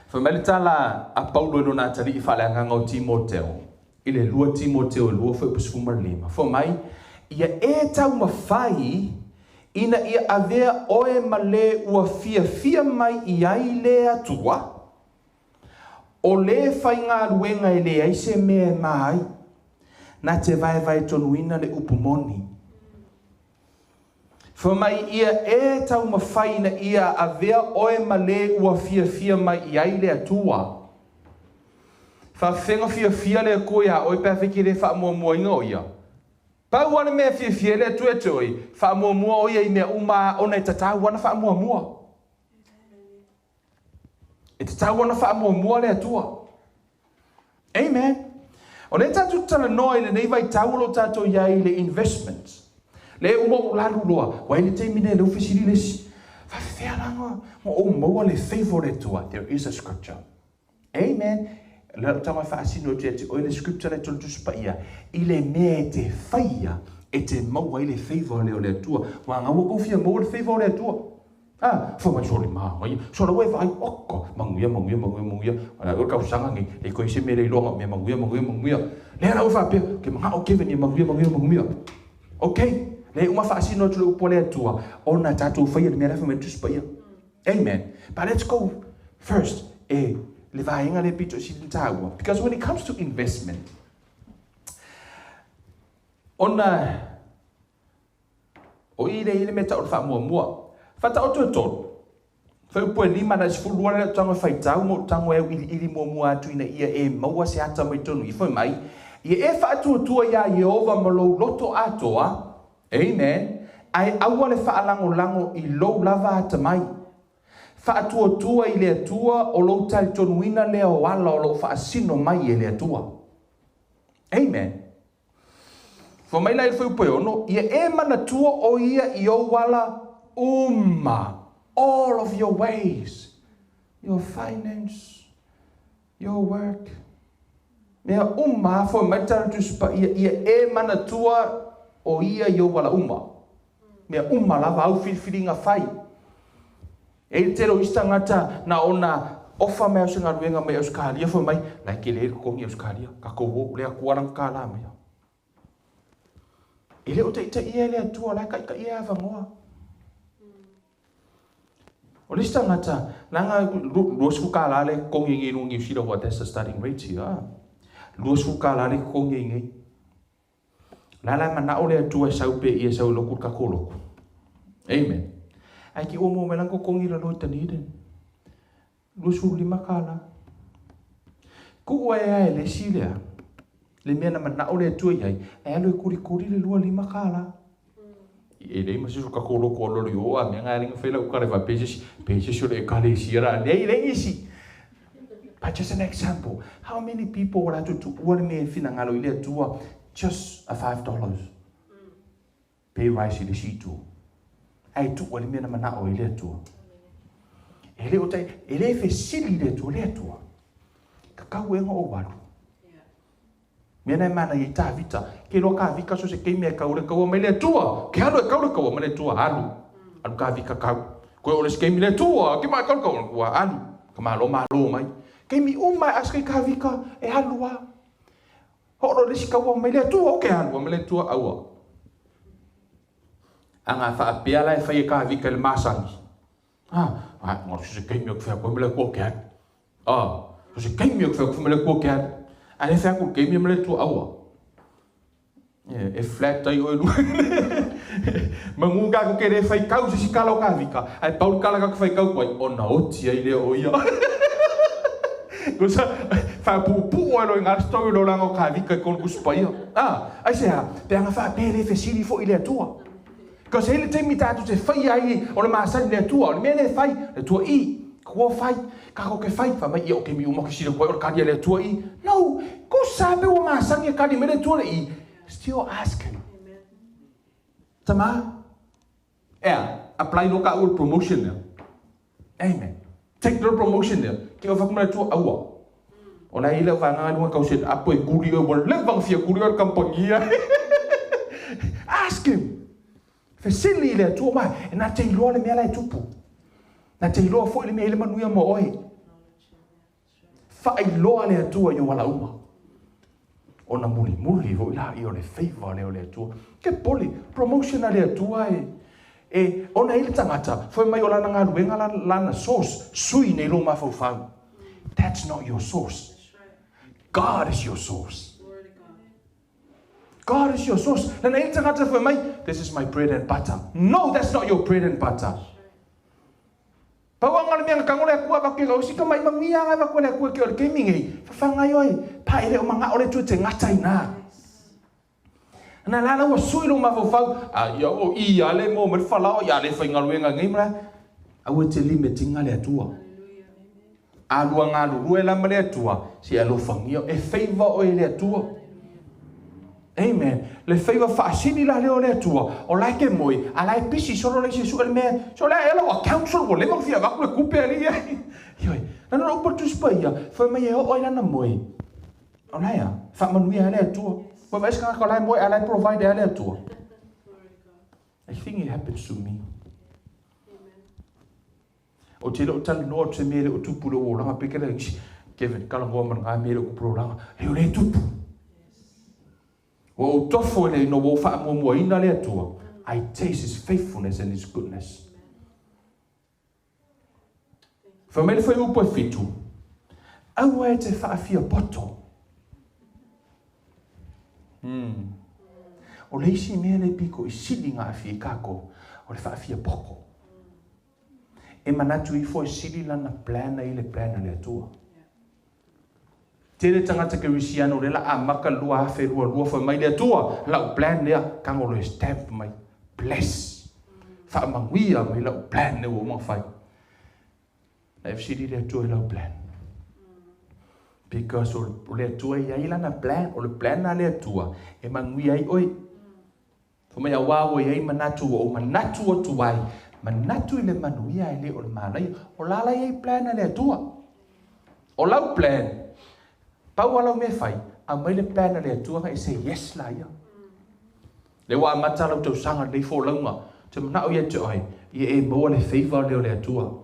Fai mai le tala a Paulo i lona atalii faaleagaga o Timoteo, i le 2 Timoteo e 2 fuaiupu 15, fai mai, Ia e taumafai ina ia avea oe ma le ua fiafia mai i ai le Atua, o le faigaluega e leai se mea e ma ai, na te vaevae tonuina le upu moni. Fai mai ia e taumafai ina ia avea oe ma le ua fiafia mai i ai le Atua. Faafefea fiafia le Atua iā oe pe afai e te le faamuamuaina o ia? Pau lava le mea e fiafia ai le Atua ia te oe, faamuamua o ia i mea uma ona e tatau ana faamuamua. E tatau ona faamuamua le Atua. Amen. O lea tatou te talanoa i lenei vaitau o lo o tatou i ai i le investment. Le uma ou lalu loa, ua i le taimi nei lea ua fesili le isi, faafefea la ona ou maua le favour o le Atua? There is a scripture. Amen. O le tago e faasino atu ia te oe le scripture lea tolu Tusi Paia i le mea e te faia e te maua ai le favour lea o le Atua. Ua gaua kou fia maua le favour o le Atua. A, fai mai sole manaia, sole ua e vaai, oka, manuia, manuia, manuia, manuia, o le tausaga nei, le toe se mea le iloa na o mea manuia, manuia, manuia. Lea la ua faapea, ou te manao Kevin ia manuia, manuia, manuia. Ok, lea uma faasino atu le upu a le Atua, ona tatou faia le mea la e fai mai le Tusi Paia. Amen. But let's go first, e le vaega lea pito i sili ona taua, because when it comes to investment, ona O i lea i le mea tau o le faamuamua. Faataoto e tolu. Fuaiupu e lima na 12 le tago e faitau ma ou tago e auiliili muamua atu ina ia e maua se ata mai totonu i fai mai, Ia e faatuatua iā Ieova ma lou loto atoa, amen, ae aua le faalagolago i lou lava atamai. Faatuatua i le Atua o lou talitonuina lea o ala o lo o faasino mai e le Atua. Amen. Fai mai la i le fuaiupu e ono, Ia e manatua o ia i ou ala uma, all of your ways, your finance, your work, mea uma, fai mai le Tala Tusi Paia, ia e manatua o ia i ou ala uma. Mea uma lava au filifiliga fai. E i le tele o isi tagata na ona ofa mai au se galuega mai Ausetalia fai mai, la e tele ai le totogi i Ausetalia, tatou o, le Atua lana tala mai. E le o taitaia e le Atua, la e taitaia e avanoa. O le isi tagata, leaga 20 tala le totogi i nei i luga o Niu Sila, what that's the starting rate here. 20 tala le totogi i nei. La la e manao le Atua e sau pe ia sau i loku le tatou lotu. Amen. Ae ki ua maua mai lana totogi i lalo i Dunedin. 25 kālā. Kuʻu ae a e le isi lea, le mea na manao le Atua i ai, e alu e kulikuli le 25 kālā. E leai ma se isi o tatou lotu alualu i o, a mea na e ala ai ona fai lau tala e faapea se isi, pe se isi o le ekalesia la, leai, leai nisi. But just an example, how many people ua latou tuua le mea e finagalo i le Atua? Just a $5 pay rise i le isi itu. Ae tuu ai le mea na manao ai le Atua. E le o tai, e le fesili i le Atua, le Atua. Tatau ea ona ou alu. Mea na e manaia i Tavita, ke iloa Tavita so se taimi e kau le kaua mai le Atua. Ke alu e kau le kaua ma le Atua, alu. Alu Tavita kau. Koe o le isi taimi le Atua, ke mai kau le kaua, ua alu. Ka malo malo mai. Taimi uma e ask ai Tavita, e alu a. Oo loa i le isi kaua mai le Atua, ok alu ma le Atua, aua. Aga faapea la e fai e Tavita i le masani. Ah, ah, so se taimi o ke whea koe ma le Atua ke alu. Ah, so se taimi o ke whea koe ma le Atua ke alu. A le whea koe taimi ma le Atua, aua. E flat ai oe lua. Manu ka ko ke le whai kau se si kala o Tavita. Ae pau le kala ka whai kau koe, ona oti ai lea o ia. Ko sa, whaapuupuu ai loa i ngā story lo langa o Tavita i kona tusi paia. Ah, ai se ha, pe anga whaapea le fesili foʻi i le Atua. Because e i ai le taimi tatou te faia ai o le masani le Atua, o le mea lea e fai, le Atua i, kua fai, kako ke fai, fai mai ia o kemi uma ke sila koe o le kali a le Atua i. No, ko sa pe ua masani e kali mai le Atua le i, still ask him. Tama, ea, apply loa ka ua le promotion lea. Amen. Take the promotion lea. Ke o whaku mai le Atua, aua. O la e i lau vagaga i luga kau set up e kuli oe, ua leva ona fia kuli oe le kamupani. Ask him. Fesili i le Atua, ma e na te iloa le mea la e tupu. Na te iloa foi le mea i le manuia mo oe. Faailoa le Atua i ou ala uma. Ona mulimuli foi laia o le favor lea o le Atua. Ke pole, promotion a le Atua e, e, ona e i le tagata, fai mai o lana galuega lana source, sui nei lou mafaufau. That's not your source. God is your source. God is your source. Lana e i le tagata fai mai, this is my bread and butter. No, that's not your bread and butter. Pau anga o le mea na tago le Atua avatu i lau si tama i manuia anga avatu e le Atua ke o le taimi nei, fafaga ai oe, pa e le o manao le Atua e te gata ina. Na la la ua sui lou mafaufau, a ia o i a le mo mai le falao ia le faigaluega nei ma aua e te limitinga le Atua. A lua galulue la ma le Atua, se alofagia e favor oe e le Atua. Amen. Le faiva faasili la lea o le Atua, o la e ke moe, a la e pisi solo le isi e sue le mea, so lea ela ua council ua leva ona fia avatu le tupe a le ai. Ioe. Lana lou upu a le Tusi Paia, fai mai e oo ai lana moe. O la e a, faamanuia ai le Atua. Ua vaai se tagata o la e moe a la e provide ai le Atua. I think it happens to me. Ou te le o talanoa atu se mea e le o tupu i lou olaga, pei kela isi, Kevin, talanoa ma lena mea e le o tupu i lou olaga. E o le tupu. Ua ou tofo i le ina ua ou faamuamuaina le Atua. I taste His faithfulness and His goodness. Fai mai le fuaiupu e 7, aua e te faafia poto. Hmm. O le isi mea le piko i sili ngā awhi i kākou, o le faafia poto. E manatu ifo e sili lana plan i le plan a le Atua. Tele tagata kerisiano lea la amaka le 2022 fai mai le Atua lau plan lea tago loa e stamp mai bless faamanuia mai lau plan lea ua uma ona fai. Na e fesili le Atua i lau plan. Because o le Atua e iai lana plan, o le plan a le Atua e manuia ai oe. Fai mai auā ua i ai manatu ua ou manatu atu ai, manatu i le manuia e le o le manaia. O la la i ai plan a le Atua. O lau plan, pau a lau mea e fai, aumai le plan a le Atua na e say yes la ia. Lea ua amata lau tausaga lenei folauga, ou te manao ia te oe, ia e maua le favor lea o le Atua.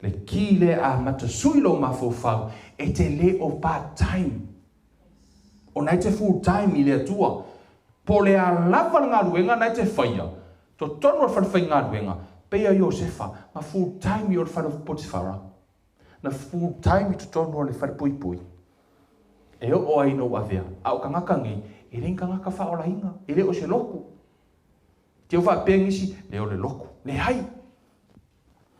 Le key lea e amata sui lou mafaufau, e te le o part time. O na e te full time i le Atua. Po o le a lava le galuega na e te faia, totonu o le fale faigaluega, pei a Iosefa, na full time i o le fale o Potifara. Na full time i totonu o le fale puipui. E oo ai ina ua avea, a o tagata nei, e le ni tagata faaolaina, e le o se lotu. Te o faapea nisi, le o le lotu. Leai!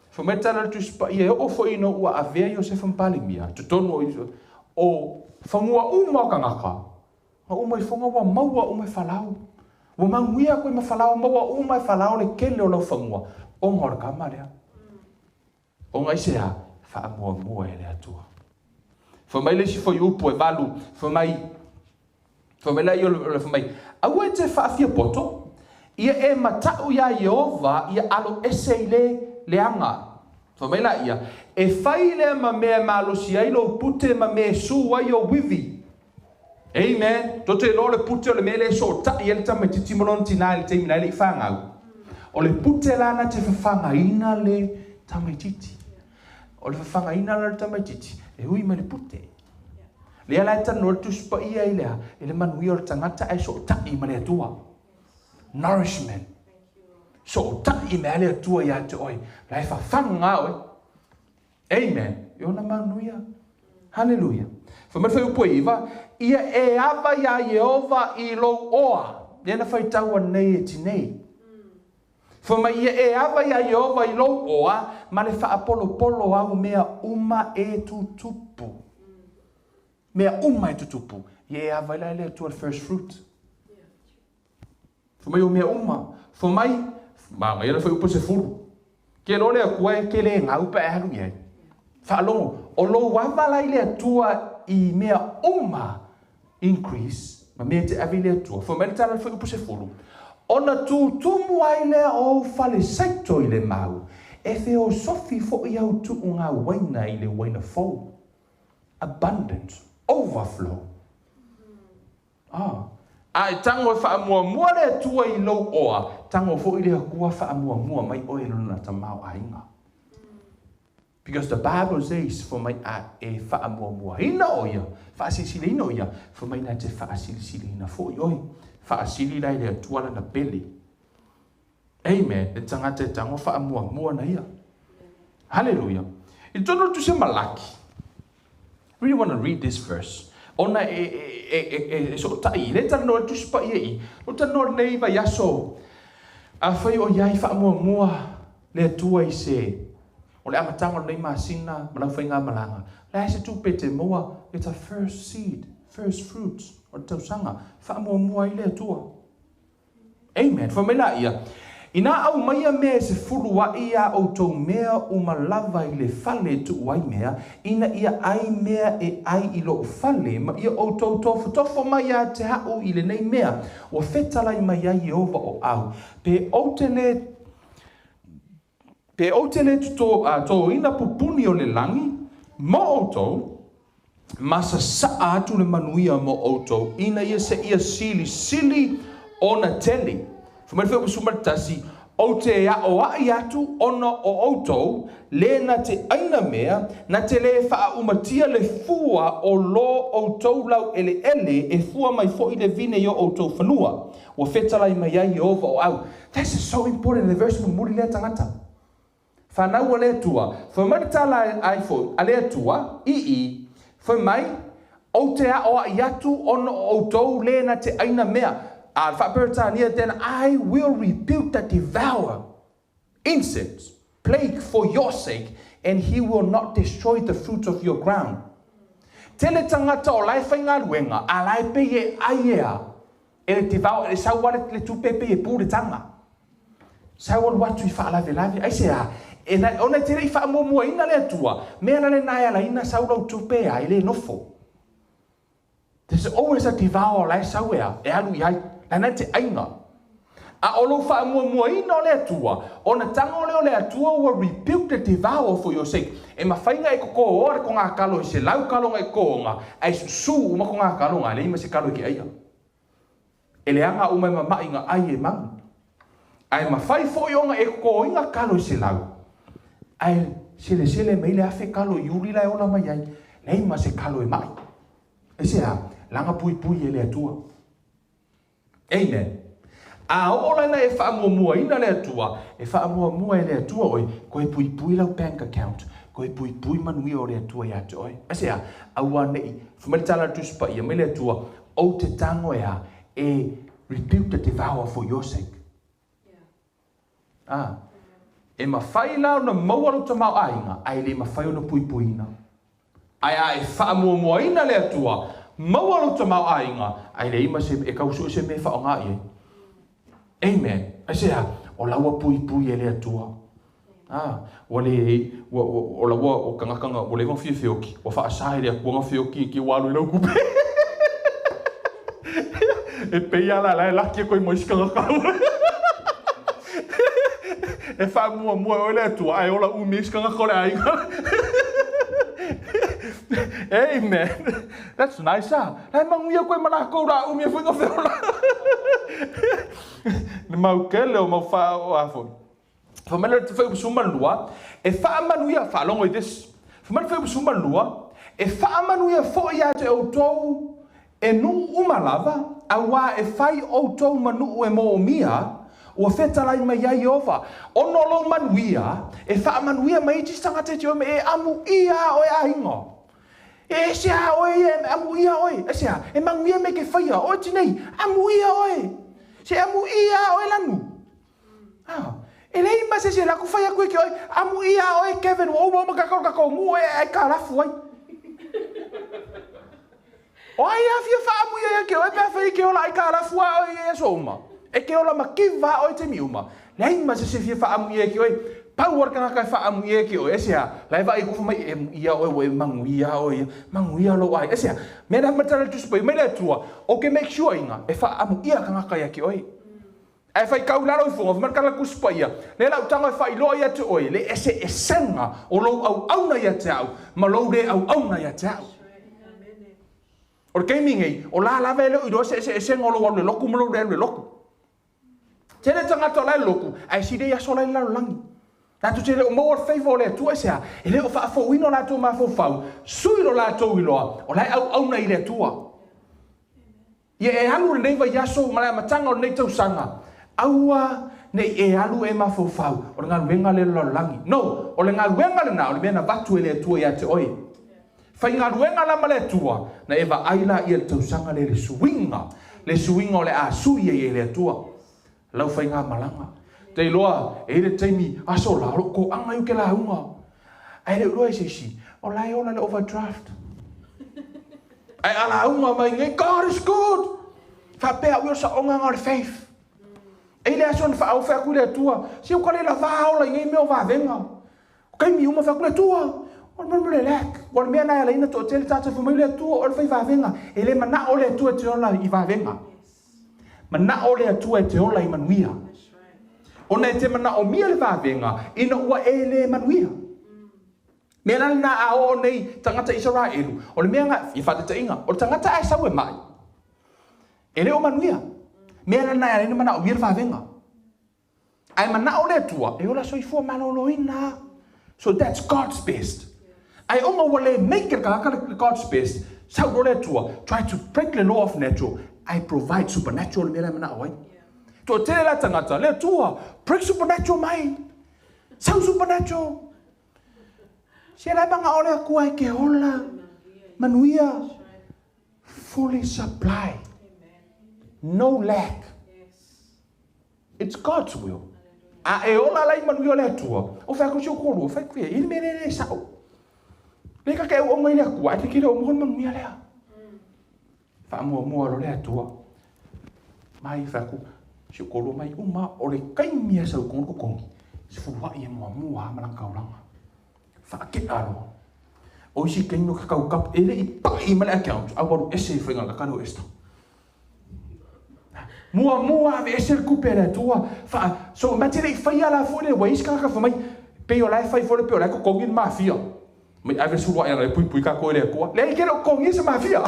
Fai mai le tala a le Tusi Paia, e oo foi ina ua avea Iosefa ma Palemia, i totonu o, o fanua uma o tagata, na uma ifoga ua maua uma e Farao. Ua manuia koe ma Farao, maua uma e Farao le tele o lau fanua, ona o le tama lea. Ona i se a? Faamuamua e le Atua. Fai mai le isi fuaiupu e 8, fai mai, Fai mai laia o le fai mai, Aua e te faafiapoto, ia e mataʻu iā Ieova ia alo ese i le leaga. Fai mai laia, E fai lea ma mea e malosi ai lou pute ma mea e su ai ou ivi. Amen. Tou te iloa o le pute o le mea lea e sootaʻi ai le tamaitiiti ma lona tinā i le taimi la e le i fanau. O le pute la na te fafagaina le tamaitiiti. O le fafagaina la o le tamaitiiti, e ui mai le pute. Lea la e talanoa le Tusi Paia i le a? I le manuia o le tagata ae sootaʻi ma le Atua. Nourishment. Sootaʻi mai le Atua ia te oe. La e fafaga oe. Amen. E ona manuia. Haleluia. Fai mai le fuaiupu 9, ia e ava iā Ieova i lou oa. Lea na faitau anei e tinei. Fai mai ia e ava iā Ieova i lou oa ma le faapolopolo au mea uma e tutupu. Mea uma e tutupu. Ia e ava ai la e le Atua le first fruit. Fai mai o mea uma. Fai mai, manaia le fuaiupu 10. Ke iloa le Atua e te le gau pe a e alu i ai. Faalogo, o lou ava la i le Atua i mea uma, increase, ma mea e te ave i le Atua. Fai mai le tala i le fuaiupu 10, Ona tutumu ai lea o ou fale saito i le mau, e feosofi foi au tuuga uaina i le uaina fou. Abundance, overflow. A e tago e faamuamua le Atua i lou oa, tago foi le Atua faamuamua mai oe i lona tamaoaiga. Because the Bible says, fai mai a e faamuamuaina o ia, faasilisiliina o ia, fai mai na te faasilisiliina foi oe. Faasili la i le Atua lana pele. Amen. Le tagata e tago faamuamua na ia. Hallelujah. I totonu o le Tusi a Malaki, really want to read this verse, ona e, e, e, e, e sootaʻi i le talanoa i le Tusi Paia i, o talanoa lenei vaiaso, afai o iai faamuamua le Atua i se, o le amataga o lenei masina ma lau faigamalaga, le a se tupe e te maua, it's a first seed, first fruits o le tausaga, faamuamua ai le Atua. Amen. Fai mai laia, Inā aumaia mea e sefulu aʻi iā ʻoutou mea uma lava i le fale e tuu ai mea, ina ia ʻai mea e ʻai i loʻu fale, ma ia ʻoutou tofotofo mai iā te aʻu i lenei mea, ua fetalai mai ai Ieova o au, pe ou te lē Pe ou te lē tōina pupuni o le lagi mo ʻoutou, ma sasaʻa atu le manuia mo ʻoutou, ina ia seia silisili ona tele. Fai mai le fuaiupu 11, Ou te aʻoaʻi atu ona o ʻoutou, lē na te ʻaina mea, na te lē faaʻumatia le fua o lo ʻoutou lauʻeleʻele e fua mai foʻi le vine i o ʻoutou fanua, ua fetalai mai ai Ieova o au. This is so important, le verse mulimuli lea tagata. Whanau a le Atua, fai mai le tala ai foi a le Atua, ii, fai mai, Ou te aʻoaʻi atu ona o ʻoutou lē na te ʻaina mea. A le Faa-Peretania, Then I will rebuke the devourer, insects, plague for your sake, and he will not destroy the fruit of your ground. Tele tagata o la e faigaluega, a la e pei e ʻai ea E le devour, e sau lava le tupe pei e pu le taga. Sau alu atu i faalavelave. Aisea? E na, ona e te le i faamuamuaina le Atua, mea la lena e alaina sau lau tupe a e le nofo. There's always a devour la e sau e a, e alu i ai. Lana e te aiga. A o lou faamuamuaina o le Atua, ona tago lea o le Atua ua rebuke the devourer for your sake. E mafai na e kokōoa le kogakalo i 100 kalo na e kokōoga, ae susū uma kogakalo na leai ma se kalo e ke aia. E leaga uma e mamaʻi na ʻai e manu. Ae mafai foʻi ona e kokōina kalo i 100, ae selesele mai le 1000 kalo i uli la e ola mai ai, leai ma se kalo e maʻi. Aisea? Laga puipui e le Atua. Amen. A oo la ina e faamuamuaina le Atua, e faamuamua e le Atua oe, koe puipui lau bank account, koe puipui manuia o le Atua iā te oe. Aisea? Aua neʻi, fai mai le tala a le Tusi Paia mai le Atua, Ou te tago e a, e rebuke the devourer for your sake. A, e mafai la ona maua lou tamaoaiga, ae le mafai ona puipuiina. Ae a e faamuamuaina le Atua, maua lou tamaoaiga, ae leai ma se e tau sue se mea e faaaoga i ai. Amen. Aisea? O la ua puipui e le Atua. A, ua le, ua, ua, o la ua, o tagata na, ua leva ona fia feoki, ua faasa e le Atua ona feoki e ke ua alu i lau tupe. E pei lava la la e laki aku ai ma isi tagata. E faamuamua e oe le Atua ae ola umi ai isi tagata o le aiga. Amen. That's nice, ah. La e manuia koe ma lakou la umi ai foi na feola. Le mau kele o mau wha o a foi. Fai mai le fuaiupu 12, e faamanuia, faalogo i this. Fai mai le fuaiupu 12, e faamanuia foi ia te outou e nuu uma lava, auā e fai outou ma nuu e moomia, ua fetalai mai ai Ieova. Ona o lou manuia, e faamanuia mai ai isi tagata e te oe mai, e amuia a oe aiga. E ese a oe ia, e amuia oe. Ese a, e manuia mea ke faia, oe tinei, amuia oe. Se amuia a oe lanu. Ah, e leai ma se isi e alu atu fai atu ia te oe, amuia a oe Kevin ua uma uma tatou tatou nuu e aitalafu ai. O ai a fia faaamuia ia te oe pe afai e te ola aitalafu a oe i aso uma? E te ola mativa a oe i taimi uma. Leai ma se isi e fia faaamuia ia te oe. Pau o le tagata e faaamuia ia te oe, aisea? La e vaai atu fai mai, e amuia oe ua e manuia oe ia, manuia lou aiga. Aisea? Mea na matala i le Tusi Paia mai le Atua, o ke make sure ina e faaamuia tagata ia te oe. Ae faitau i lalo ifo, fai mai le tala Tusi Paia, Lea lau tago e faailoa ia te oe le eseesega o lou auauna ia te au ma lou le auauna ia te au. O le taimi nei, o la lava e le o iloa se eseesega o lou alu i le lotu ma lou le alu i le lotu. Tele tagata o la e lotu, ae sili ai aso la i le lalolagi. Latou te le o maua le favour o le Atua, aisea? E le o faafouina o latou mafaufau, sui lo latou iloa, o la e auauna i le Atua. Ia e alu lenei vaiaso ma le amataga o lenei tausaga, aua ne i e alu e mafaufau, o le galuega lea o le lalolagi. No! O le galuega lena, o le mea na avatu e le Atua ia te oe. Faigaluega la ma le Atua, na e vaai laia i le tausaga lea i le suiga, le suiga o le a sui ai e le Atua lau faigamalaga. Te iloa, e i ai le taimi, aso la, o lou toaga i ke lauga. Ae le o iloa e se isi, o la e ola le overdraft. Ae a lauga mai nei, God is good! Faapea au ia o le saoga lena o le faith. E i le aso na faaofe atu i le Atua, se ua ka le lavā ola i nei mea o vavega. O taimi uma fai atu le Atua, o le mea le lack. Ua le mea lena e ala ai ona toatele tagata fai mai le Atua o le fai vavega. E le manao le Atua e te ola i vavega. Manao le Atua e te ola i manuia. Ona e te manaomia le vavega ina ua e le manuia. Mea la lena a oo nei tagata Isaraelu, o le mea na, ia faataitaiga, o le tagata ae sau e mai, e le o manuia. Mea la lena e ala ai ona manaomia le vavega. Ae manao le Atua e ola soifua maloloina. So that's God's best. Ae ona ua le make e le tagata le God's best, sau loa le Atua, try to break le law of natural, ae provide supernatural le mea la e manao ai. Toatele la tagata, le Atua, break supernatural mai. Sau supernatural. Se la e manao le Atua e ke ola, manuia, fully supply. No lack. It's God's will. A e ola la i manuia o le Atua, o fai atu si ou toalua, fai atu ia, i le mea lea e le sao. Lea ta te auauna i le Atua, ae te kile o moho le manuia lea. Faamuamua loa le Atua. Mai fai atu, si ou toalua mai uma, o le taimi e sau i totonu totogi, sefuluai e muamua lava ma lana taulaga. Faatea loa. O isi taimi o ke kau kapu, e le i pai ma le account, a ua alu ese i faiga le o Esther. Muamua aveese le tupe a le Atua, faa, so ma te le i faia la foi le ua i ai se tagata fai mai, pei o la e fai foi le pei o la e totogi le mafia. Mai ave le sulu ae ana e puipui tatou e le Atua. Leai ke le o totogia se mafia.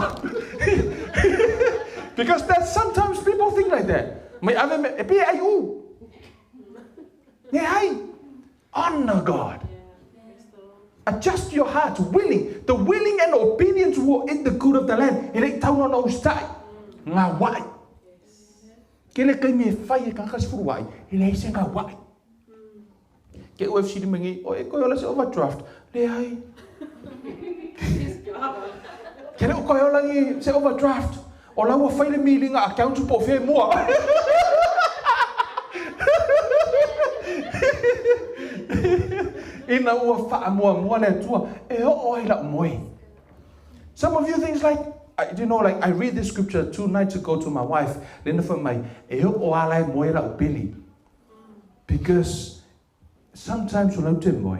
Because that sometimes people think like that. Mai ave me, e pei e ai u. Leai. Honor God. Adjust your heart, willing, the willing and obedience will eat the good of the land. E le i tau ona usitai, ngaua'i. Tele taimi e fai e tagata sefulua'i, e leai se ngaua'i. Ke ua fesili mai nei, o e koe ola se overdraft? Leai. Ke le o koe ola ni se overdraft. O la ua fai le miliga account po o fea e mua. Ina ua faamuamua le Atua e oo ai lau moe. Some of you things like, I, you know, like I read this scripture 2 nights ago to my wife, lena fai mai, e oo a la e moe lau pili. Because sometimes o lau te moe,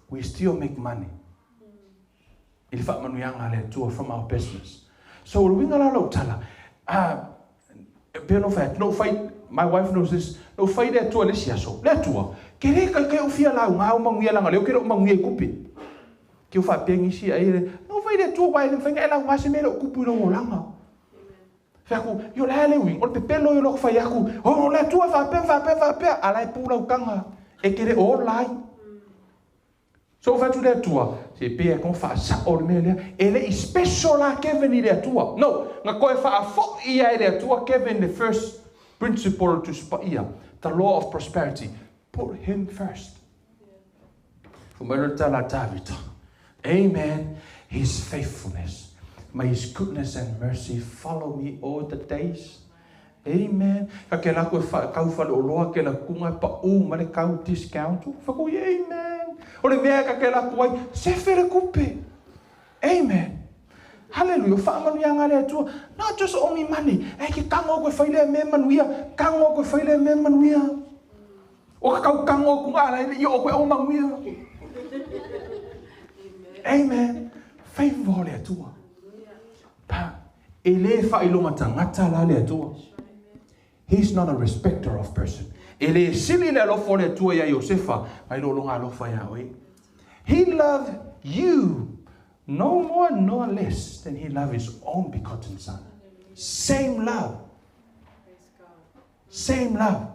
we still make money. I le faamanuiaga a le Atua from our business. So o le uiga la o lau tala, E pei ona ou fai atu, na ou fai, my wife knows this, na ou fai i le Atua i le isi aso, Le Atua, ke le kaikai ou fia lauga au manuia leaga o lea ou te le o manuia i tupe. Ke o faapea nisi ai le, na ou fai i le Atua aua e le mafai ona e lauga se mea e le o tupu i lou olaga. Fai atu, Io o le a le uiga, o le pepelo ia o lou fai atu, oh, o le Atua e faapea, faapea, faapea, a la e pu lau taga, e te le o ola ai. So ou fai atu i le Atua, se pei e koa faasao le mea lea. E le i special la Kevin i le Atua. No, na toe faafoi lava e le Atua Kevin le first principle o le Tusi Paia, the law of prosperity, put him first. Fai mai loa le tala a Tavita, Amen, his faithfulness, may his goodness and mercy follow me all the days. Amen. Ka ke la koe fa kau fale oloa ke la kunga pa u ma le kau discount. Fa ko amen. O le mea ka ke la ku ai se fere kupe. Amen. Hallelujah. Fa manuia le Atua. Not just only money. E ke kango koe fai le me manuia. Kango koe fai le me manuia. O ka kau kango ku ala i o koe o manuia. Amen. Favor le Atua. Pa e le faailoga tagata la le Atua. He's not a respecter of person. E le sili le alofa o le Atua iā Iosefa mai lo lona alofa iā oe. He loved you no more nor less than he loved his own begotten son. Same love. Same love.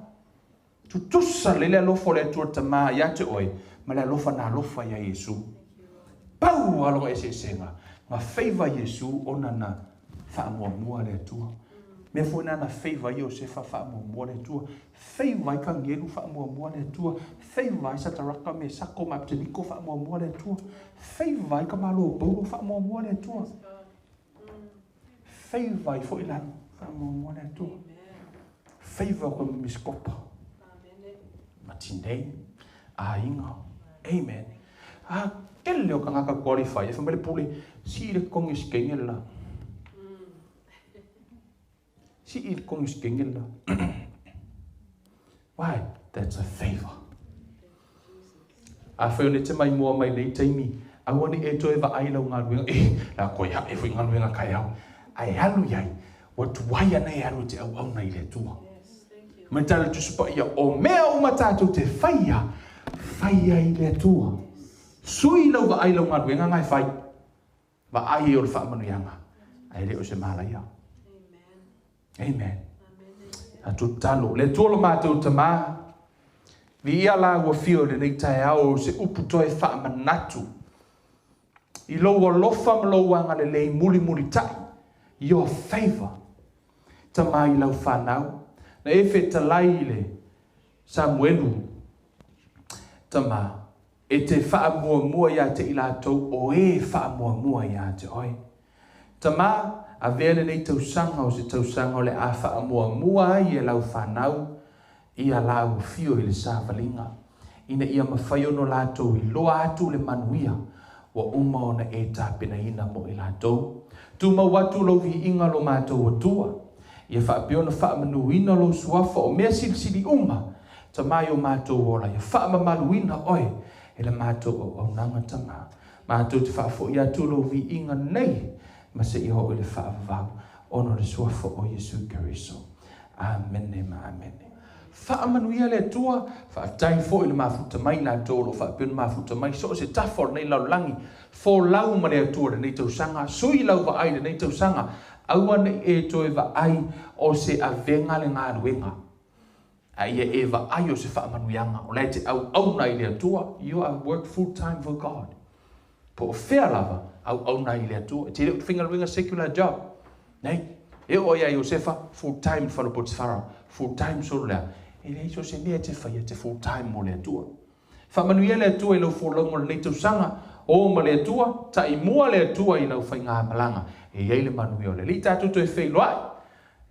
Tutusa lelei le alofa o le Atua Tama ia te oe ma le alofa na alofa iā Iesu. Pau lava lona eseesega, na feiva Iesu ona na faamuamua le Atua. Mea foi na na feiva ai Iosefa faamuamua le Atua. Feiva ai Kanielu faamuamua le Atua. Feiva ai Sataraka, Mesako ma Abteniko faamuamua le Atua. Feiva ai ka Malo o Paulo faamuamua le Atua. Feiva ai foi lalo faamuamua le Atua. Feiva koe ma Miskopa. Ma tinei, aiga. Amen. A tele o tagata qualify e fai mai le pule, sii le totogi o se teine le la. Sii le totogi o se teine le la. Why? That's a favor. Afai o lea e te maimoa mai nei taimi, aua ne i e toe vaai i lau galuega, eh, la koe aʻe foi galuega kaeao, ae alu i ai, ua tuai ana e alu e te auauna i le Atua. Mai tala le Tusi Paia, o mea uma tatou te faia, faia i le Atua. Sui lau vaai i lau galuega na e fai, vaai ai o le faamanuiaga, ae le o se malaia. Amen. A tatalo. Le Atua lo matou Tamā, viia la ua fio i lenei taeao o se upu toe faamanatu i lou alofa ma lou agalelei mulimulitai, your favour, Tamā i lau fanau. Na e fetalai i le Samuelu, Tamā, e te faamuamua ia te i latou o e faamuamua ia te oe. Tama, avea lenei tausaga o se tausaga o le a faamuamua ai e lau fanau ia laua fio i le savaliga, ina ia mafai ona latou iloa atu le manuia ua uma ona e tapenaina mo i latou. Tumau atu lou viiga lo matou Atua, ia faapea ona faamanuina lou suafa o mea silisili uma, Tama i o matou ola, ia faamamaluina oe e le matou auaunaga, Tama. Matou te faafoi atu lou viiga nei ma seia oo i le faavavau ona o le suafa o Iesu Keriso. Amene ma amene. Faamanuia le Atua, faafetai foi i le mafuta mai latou o lo o faapea ona mafuta mai so o se tafa o lenei lalolagi. Folau ma le Atua i lenei tausaga, sui lau vaai i lenei tausaga, aua ne i e toe vaai o se avega le galuega. A ia e vaai o se faamanuiaga, o la e te auauna i le Atua, you are work full time for God. Po o fea lava, auauna ai i le Atua. E te le o te faigaluega secular job. Nei, e oo ia Iosefa, full time i le fale o Potifara, full time solo lea. E leai so o se mea e te faia, e te full time mo le Atua. Faamanuia le Atua i lau folauga o lenei tausaga, o ma le Atua, taimua le Atua i lau faigamalaga, e i ai le manuia o le Alii. Tatou toe feiloai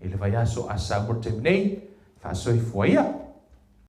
i le vaiaso a Samoa i le taimi nei, faasoifua ia.